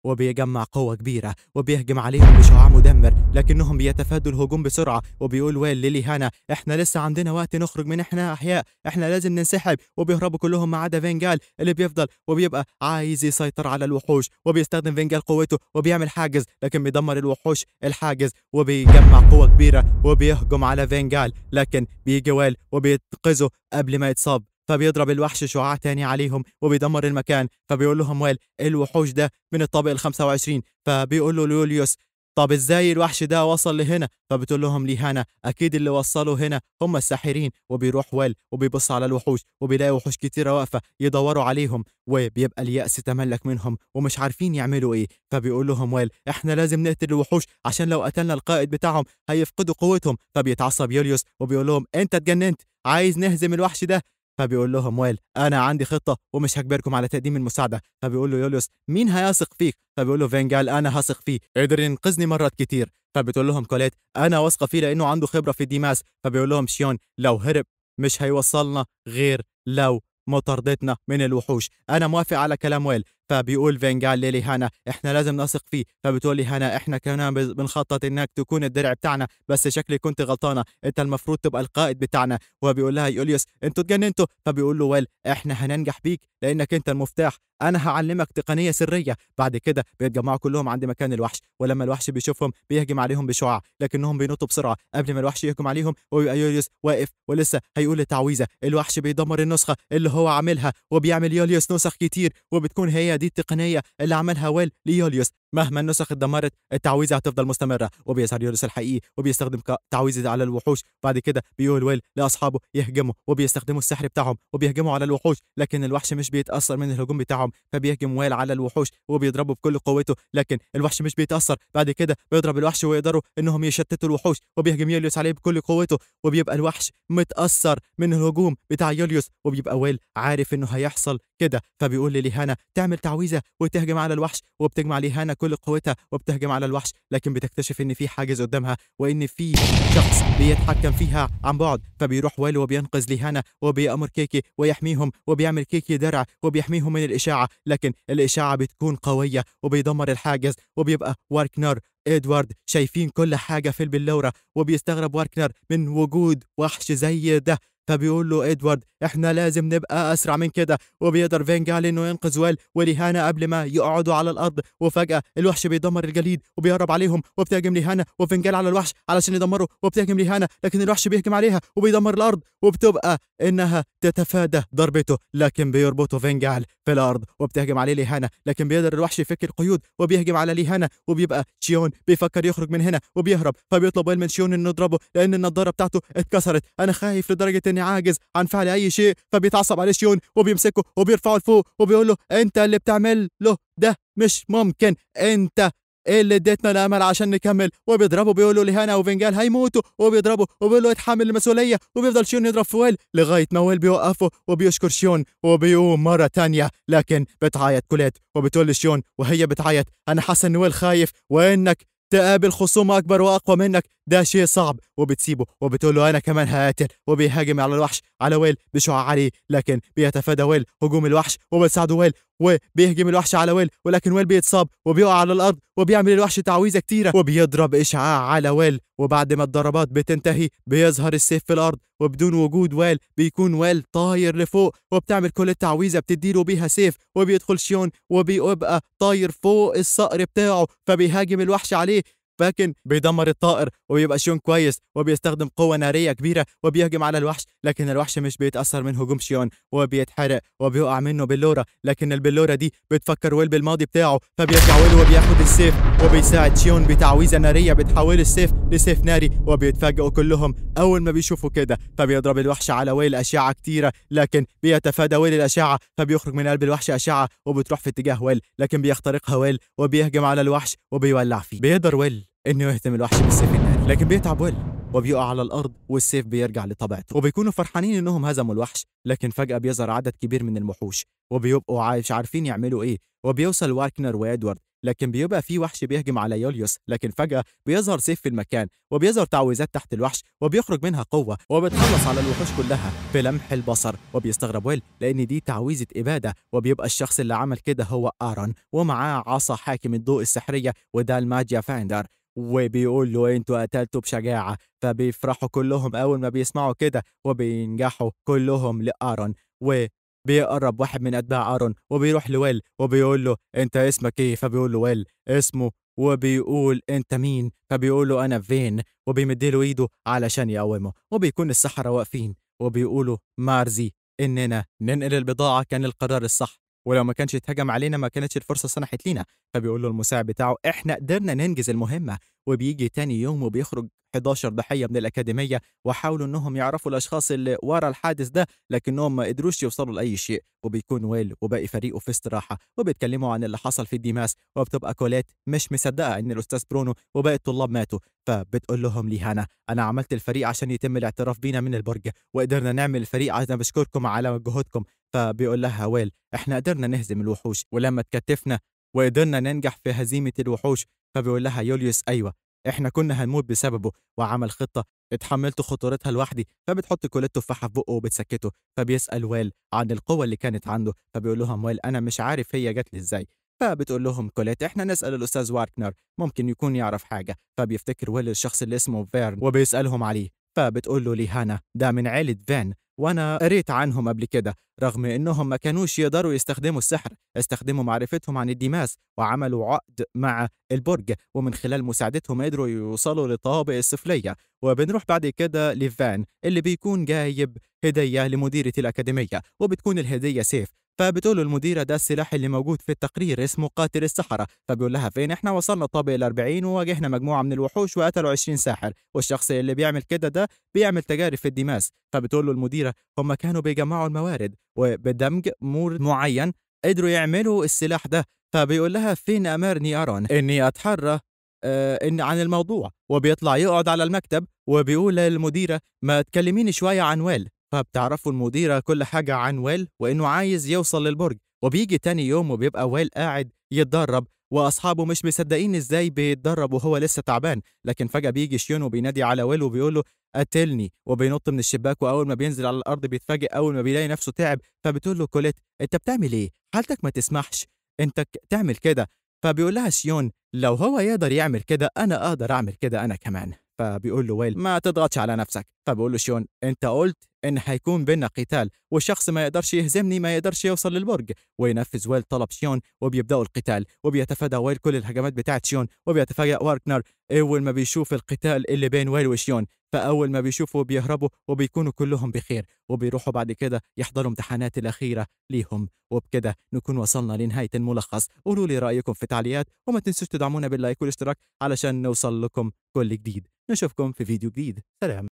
Speaker 1: وبيجمع قوة كبيرة وبيهجم عليهم بشعاع مدمر، لكنهم بيتفادوا الهجوم بسرعة. وبيقول ويل لليهانا احنا لسه عندنا وقت نخرج من احنا أحياء، احنا لازم ننسحب. وبيهربوا كلهم ما عدا فينجال اللي بيفضل وبيبقى عايز يسيطر على الوحوش، وبيستخدم فينجال قوته وبيعمل حاجز، لكن بيدمر الوحوش الحاجز وبيجمع قوة كبيرة وبيهجم على فينجال، لكن بيجي ويل وبينقذه قبل ما يتصاب. فبيضرب الوحش شعاع تاني عليهم وبيدمر المكان. فبيقول لهم ويل الوحوش ده من الطابق ال25. فبيقول له ليوليوس طب ازاي الوحش ده وصل لهنا؟ فبتقول لهم ليهانا اكيد اللي وصلوا هنا هم الساحرين. وبيروح ويل وبيبص على الوحوش وبيلاقي وحوش كتيرة واقفة يدوروا عليهم، وبيبقى اليأس تملك منهم ومش عارفين يعملوا ايه. فبيقول لهم ويل احنا لازم نقتل الوحوش عشان لو قتلنا القائد بتاعهم هيفقدوا قوتهم. فبيتعصب يوليوس وبيقول لهم انت اتجننت، عايز نهزم الوحش ده. فبيقول لهم ويل انا عندي خطه ومش هجبركم على تقديم المساعدة. فبيقول له يوليوس مين هيثق فيك؟ فبيقول له فينجال انا هثق فيه، قدر ينقذني مرات كتير. فبتقول لهم كوليت انا واثقة فيه لانه عنده خبره في ديماس. فبيقول لهم شيون لو هرب مش هيوصلنا غير لو مطاردتنا من الوحوش، انا موافق على كلام ويل. فبيقول فينجال لليهانا احنا لازم نثق فيه. فبتقول ليهانا احنا كنا بنخطط انك تكون الدرع بتاعنا، بس شكلي كنت غلطانة، انت المفروض تبقى القائد بتاعنا. وبيقول لها يوليوس انتوا اتجننتوا. فبيقول له ويل احنا هننجح بيك لانك انت المفتاح، انا هعلمك تقنية سرية. بعد كده بيتجمعوا كلهم عند مكان الوحش، ولما الوحش بيشوفهم بيهجم عليهم بشعاع، لكنهم بينطوا بسرعة قبل ما الوحش يهجم عليهم. وبيبقى يوليوس واقف ولسه هيقول التعويذه، الوحش بيدمر النسخة اللي هو عاملها وبيعمل يوليوس نسخ كتير، وبتكون هي دي التقنية اللي عملها ويل ليوليوس. مهما النسخ اتدمرت التعويذه هتفضل مستمرة. وبيظهر يوليوس الحقيقي وبيستخدم تعويذه على الوحوش. بعد كده بيقول ويل لاصحابه يهجموا، وبيستخدموا السحر بتاعهم وبيهجموا على الوحوش، لكن الوحش مش بيتاثر من الهجوم بتاعهم. فبيهجم ويل على الوحوش وبيضربه بكل قوته، لكن الوحش مش بيتاثر. بعد كده بيضرب الوحش ويقدروا انهم يشتتوا الوحوش، وبيهجم يوليوس عليه بكل قوته، وبيبقى الوحش متاثر من الهجوم بتاع يوليوس. وبيبقى ويل عارف انه هيحصل كده، فبيقول لليهانا تعمل تعويذه وتهجم على الوحش، وبتجمع ليهانا كل قوتها وبتهجم على الوحش، لكن بتكتشف ان في حاجز قدامها وان في شخص بيتحكم فيها عن بعد. فبيروح ويل وبينقذ ليهانا وبيأمر كيكي ويحميهم، وبيعمل كيكي درع وبيحميهم من الإشاعة، لكن الإشاعة بتكون قوية وبيدمر الحاجز. وبيبقى واركنر إدوارد شايفين كل حاجة في البلورة، وبيستغرب واركنر من وجود وحش زي ده، فبيقول له إدوارد احنا لازم نبقى أسرع من كده. وبيقدر فينجال إنه ينقذ ويل وليهانا قبل ما يقعدوا على الأرض، وفجأة الوحش بيدمر الجليد وبيهرب عليهم، وبتهاجم ليهانا وفينجال على الوحش علشان يدمره، وبتهاجم ليهانا لكن الوحش بيهجم عليها وبيدمر الأرض، وبتبقى إنها تتفادى ضربته، لكن بيربطه فينجال في الأرض وبتهجم عليه ليهانا، لكن بيقدر الوحش يفك القيود وبيهجم على ليهانا. وبيبقى شيون بيفكر يخرج من هنا وبيهرب، فبيطلب ويل من شيون إنه يضربه لأن النضارة بتاعته اتكسرت، أنا خايف لدرجة إني عاجز عن فعل أي شيء. فبيتعصب عليه شيون وبيمسكه وبيرفعه لفوق وبيقول له أنت اللي بتعمل له ده مش ممكن، أنت ايه اللي اديتنا الامل عشان نكمل. وبيضربه بيقول له ليهانا وفينجال هيموتوا، وبيضربه وبيقول له اتحمل المسؤولية، وبيفضل شيون يضرب في ويل لغاية ما ويل بيوقفه وبيشكر شيون وبيقوم مرة تانية. لكن بتعيط كوليت وبتقول لشيون وهي بتعيط انا حاسه ان ويل خايف وانك تقابل خصوم اكبر واقوى منك ده شيء صعب، وبتسيبه وبتقول له انا كمان هقاتل. وبيهاجم على الوحش على ويل بشعاع عليه، لكن بيتفادى ويل هجوم الوحش وبتساعده ويل، وبيهجم الوحش على ويل ولكن ويل بيتصاب وبيقع على الارض، وبيعمل الوحش تعويذه كتيرة وبيضرب اشعاع على ويل. وبعد ما الضربات بتنتهي بيظهر السيف في الارض، وبدون وجود ويل بيكون ويل طاير لفوق، وبتعمل كل التعويذه بتديله بيها سيف، وبيدخل شيون وبيبقى طاير فوق الصقر بتاعه، فبيهاجم الوحش عليه لكن بيدمر الطائر، وبيبقى شيون كويس وبيستخدم قوة نارية كبيرة وبيهجم على الوحش، لكن الوحش مش بيتأثر من هجوم شيون وبيتحرق وبيقع منه بلورة، لكن البلورة دي بتفكر ويل بالماضي بتاعه، فبيرجع ويل وبياخد السيف وبيساعد شيون بتعويذة نارية بتحول السيف لسيف ناري، وبيتفاجئوا كلهم أول ما بيشوفوا كده. فبيضرب الوحش على ويل أشعة كتيرة، لكن بيتفادى ويل الأشعة، فبيخرج من قلب الوحش أشعة وبتروح في اتجاه ويل، لكن بيخترقها ويل وبيهجم على الوحش وبيولع فيه. بيقدر ويل انه يهزم الوحش بالسيف الناري، لكن بيتعب ويل وبيقع على الارض والسيف بيرجع لطبيعته، وبيكونوا فرحانين انهم هزموا الوحش، لكن فجأة بيظهر عدد كبير من الوحوش وبيبقوا مش عارفين يعملوا ايه. وبيوصل واركنر وادوارد، لكن بيبقى في وحش بيهجم على يوليوس، لكن فجأة بيظهر سيف في المكان وبيظهر تعويذات تحت الوحش وبيخرج منها قوة وبتخلص على الوحوش كلها في لمح البصر. وبيستغرب ويل لأن دي تعويذة إبادة، وبيبقى الشخص اللي عمل كده هو آرون ومعاه عصا حاكم الضوء السحرية وده الماجيا فاندر، وبيقول له انتوا قتلتوا بشجاعة. فبيفرحوا كلهم أول ما بيسمعوا كده وبينجحوا كلهم لآرون. وبيقرب واحد من أتباع آرون وبيروح لويل وبيقول له انت اسمك ايه؟ فبيقول له ويل اسمه، وبيقول انت مين؟ فبيقول له انا فين، وبيمدله ايده علشان يقومه. وبيكون السحرة واقفين وبيقولوا مارزي اننا ننقل البضاعة كان القرار الصح، ولو ما كانش اتهجم علينا ما كانتش الفرصة سنحت لينا. فبيقول له المساعد بتاعه احنا قدرنا ننجز المهمة. وبيجي تاني يوم وبيخرج 11 ضحية من الأكاديمية، وحاولوا انهم يعرفوا الأشخاص اللي ورا الحادث ده، لكنهم ما قدروش يوصلوا لأي شيء. وبيكون ويل وباقي فريقه في استراحة وبيتكلموا عن اللي حصل في الديماس، وبتبقى كوليت مش مصدقة ان الأستاذ برونو وباقي الطلاب ماتوا. فبتقول لهم ليهانا أنا عملت الفريق عشان يتم الاعتراف بينا من البرج، وقدرنا نعمل الفريق، عشان بشكركم على جهودكم. فبيقول لها ويل احنا قدرنا نهزم الوحوش، ولما تكتفنا وقدرنا ننجح في هزيمة الوحوش. فبيقول لها يوليوس أيوة احنا كنا هنموت بسببه، وعمل خطة اتحملت خطورتها لوحدي. فبتحط كوليت تفاحة في بقه وبتسكته. فبيسأل ويل عن القوة اللي كانت عنده، فبيقول لهم ويل أنا مش عارف هي جت لي ازاي. فبتقول لهم كوليت احنا نسأل الأستاذ واركنر ممكن يكون يعرف حاجة. فبيفتكر ويل الشخص اللي اسمه فيرن وبيسألهم عليه. فبتقول له ليهانا ده من عيلة فين، وانا قريت عنهم قبل كده، رغم انهم ما كانوش يقدروا يستخدموا السحر، استخدموا معرفتهم عن الديماس وعملوا عقد مع البرج، ومن خلال مساعدتهم قدروا يوصلوا للطوابق السفلية. وبنروح بعد كده لفان اللي بيكون جايب هدية لمديرة الأكاديمية، وبتكون الهدية سيف. فبتقول له المديرة ده السلاح اللي موجود في التقرير اسمه قاتل السحرة. فبيقول لها فين؟ احنا وصلنا الطابق ال40 وواجهنا مجموعة من الوحوش وقتلوا 20 ساحر، والشخص اللي بيعمل كده ده بيعمل تجارب في الديماس. فبتقول له المديرة هم كانوا بيجمعوا الموارد وبدمج مورد معين قدروا يعملوا السلاح ده. فبيقول لها فين أمرني أرون إني أتحرى إن عن الموضوع. وبيطلع يقعد على المكتب وبيقول للمديرة ما تكلميني شوية عن ويل. فبتعرفوا المديرة كل حاجة عن ويل وإنه عايز يوصل للبرج، وبيجي تاني يوم وبيبقى ويل قاعد يتدرب واصحابه مش مصدقين ازاي بيتدرب وهو لسه تعبان، لكن فجأة بيجي شيون وبينادي على ويل وبيقول له قتلني، وبينط من الشباك، واول ما بينزل على الارض بيتفاجئ اول ما بيلاقي نفسه تعب. فبتقول له كوليت انت بتعمل ايه؟ حالتك ما تسمحش انت تعمل كده. فبيقول لها شيون لو هو يقدر يعمل كده انا اقدر اعمل كده انا كمان. فبيقول له ويل ما تضغطش على نفسك. فبيقول له شيون انت قلت ان هيكون بينا قتال والشخص ما يقدرش يهزمني، ما يقدرش يوصل للبرج. وينفذ ويل طلب شيون وبيبداوا القتال، وبيتفادى ويل كل الهجمات بتاعت شيون، وبيتفاجئ واركنر اول ما بيشوف القتال اللي بين ويل وشيون. فاول ما بيشوفوا بيهربوا وبيكونوا كلهم بخير، وبيروحوا بعد كده يحضروا امتحانات الاخيرة ليهم. وبكده نكون وصلنا لنهاية الملخص. قولوا لي رايكم في التعليقات، وما تنسوش تدعمونا بال like والاشتراك علشان نوصل لكم كل جديد. نشوفكم في فيديو جديد. سلام.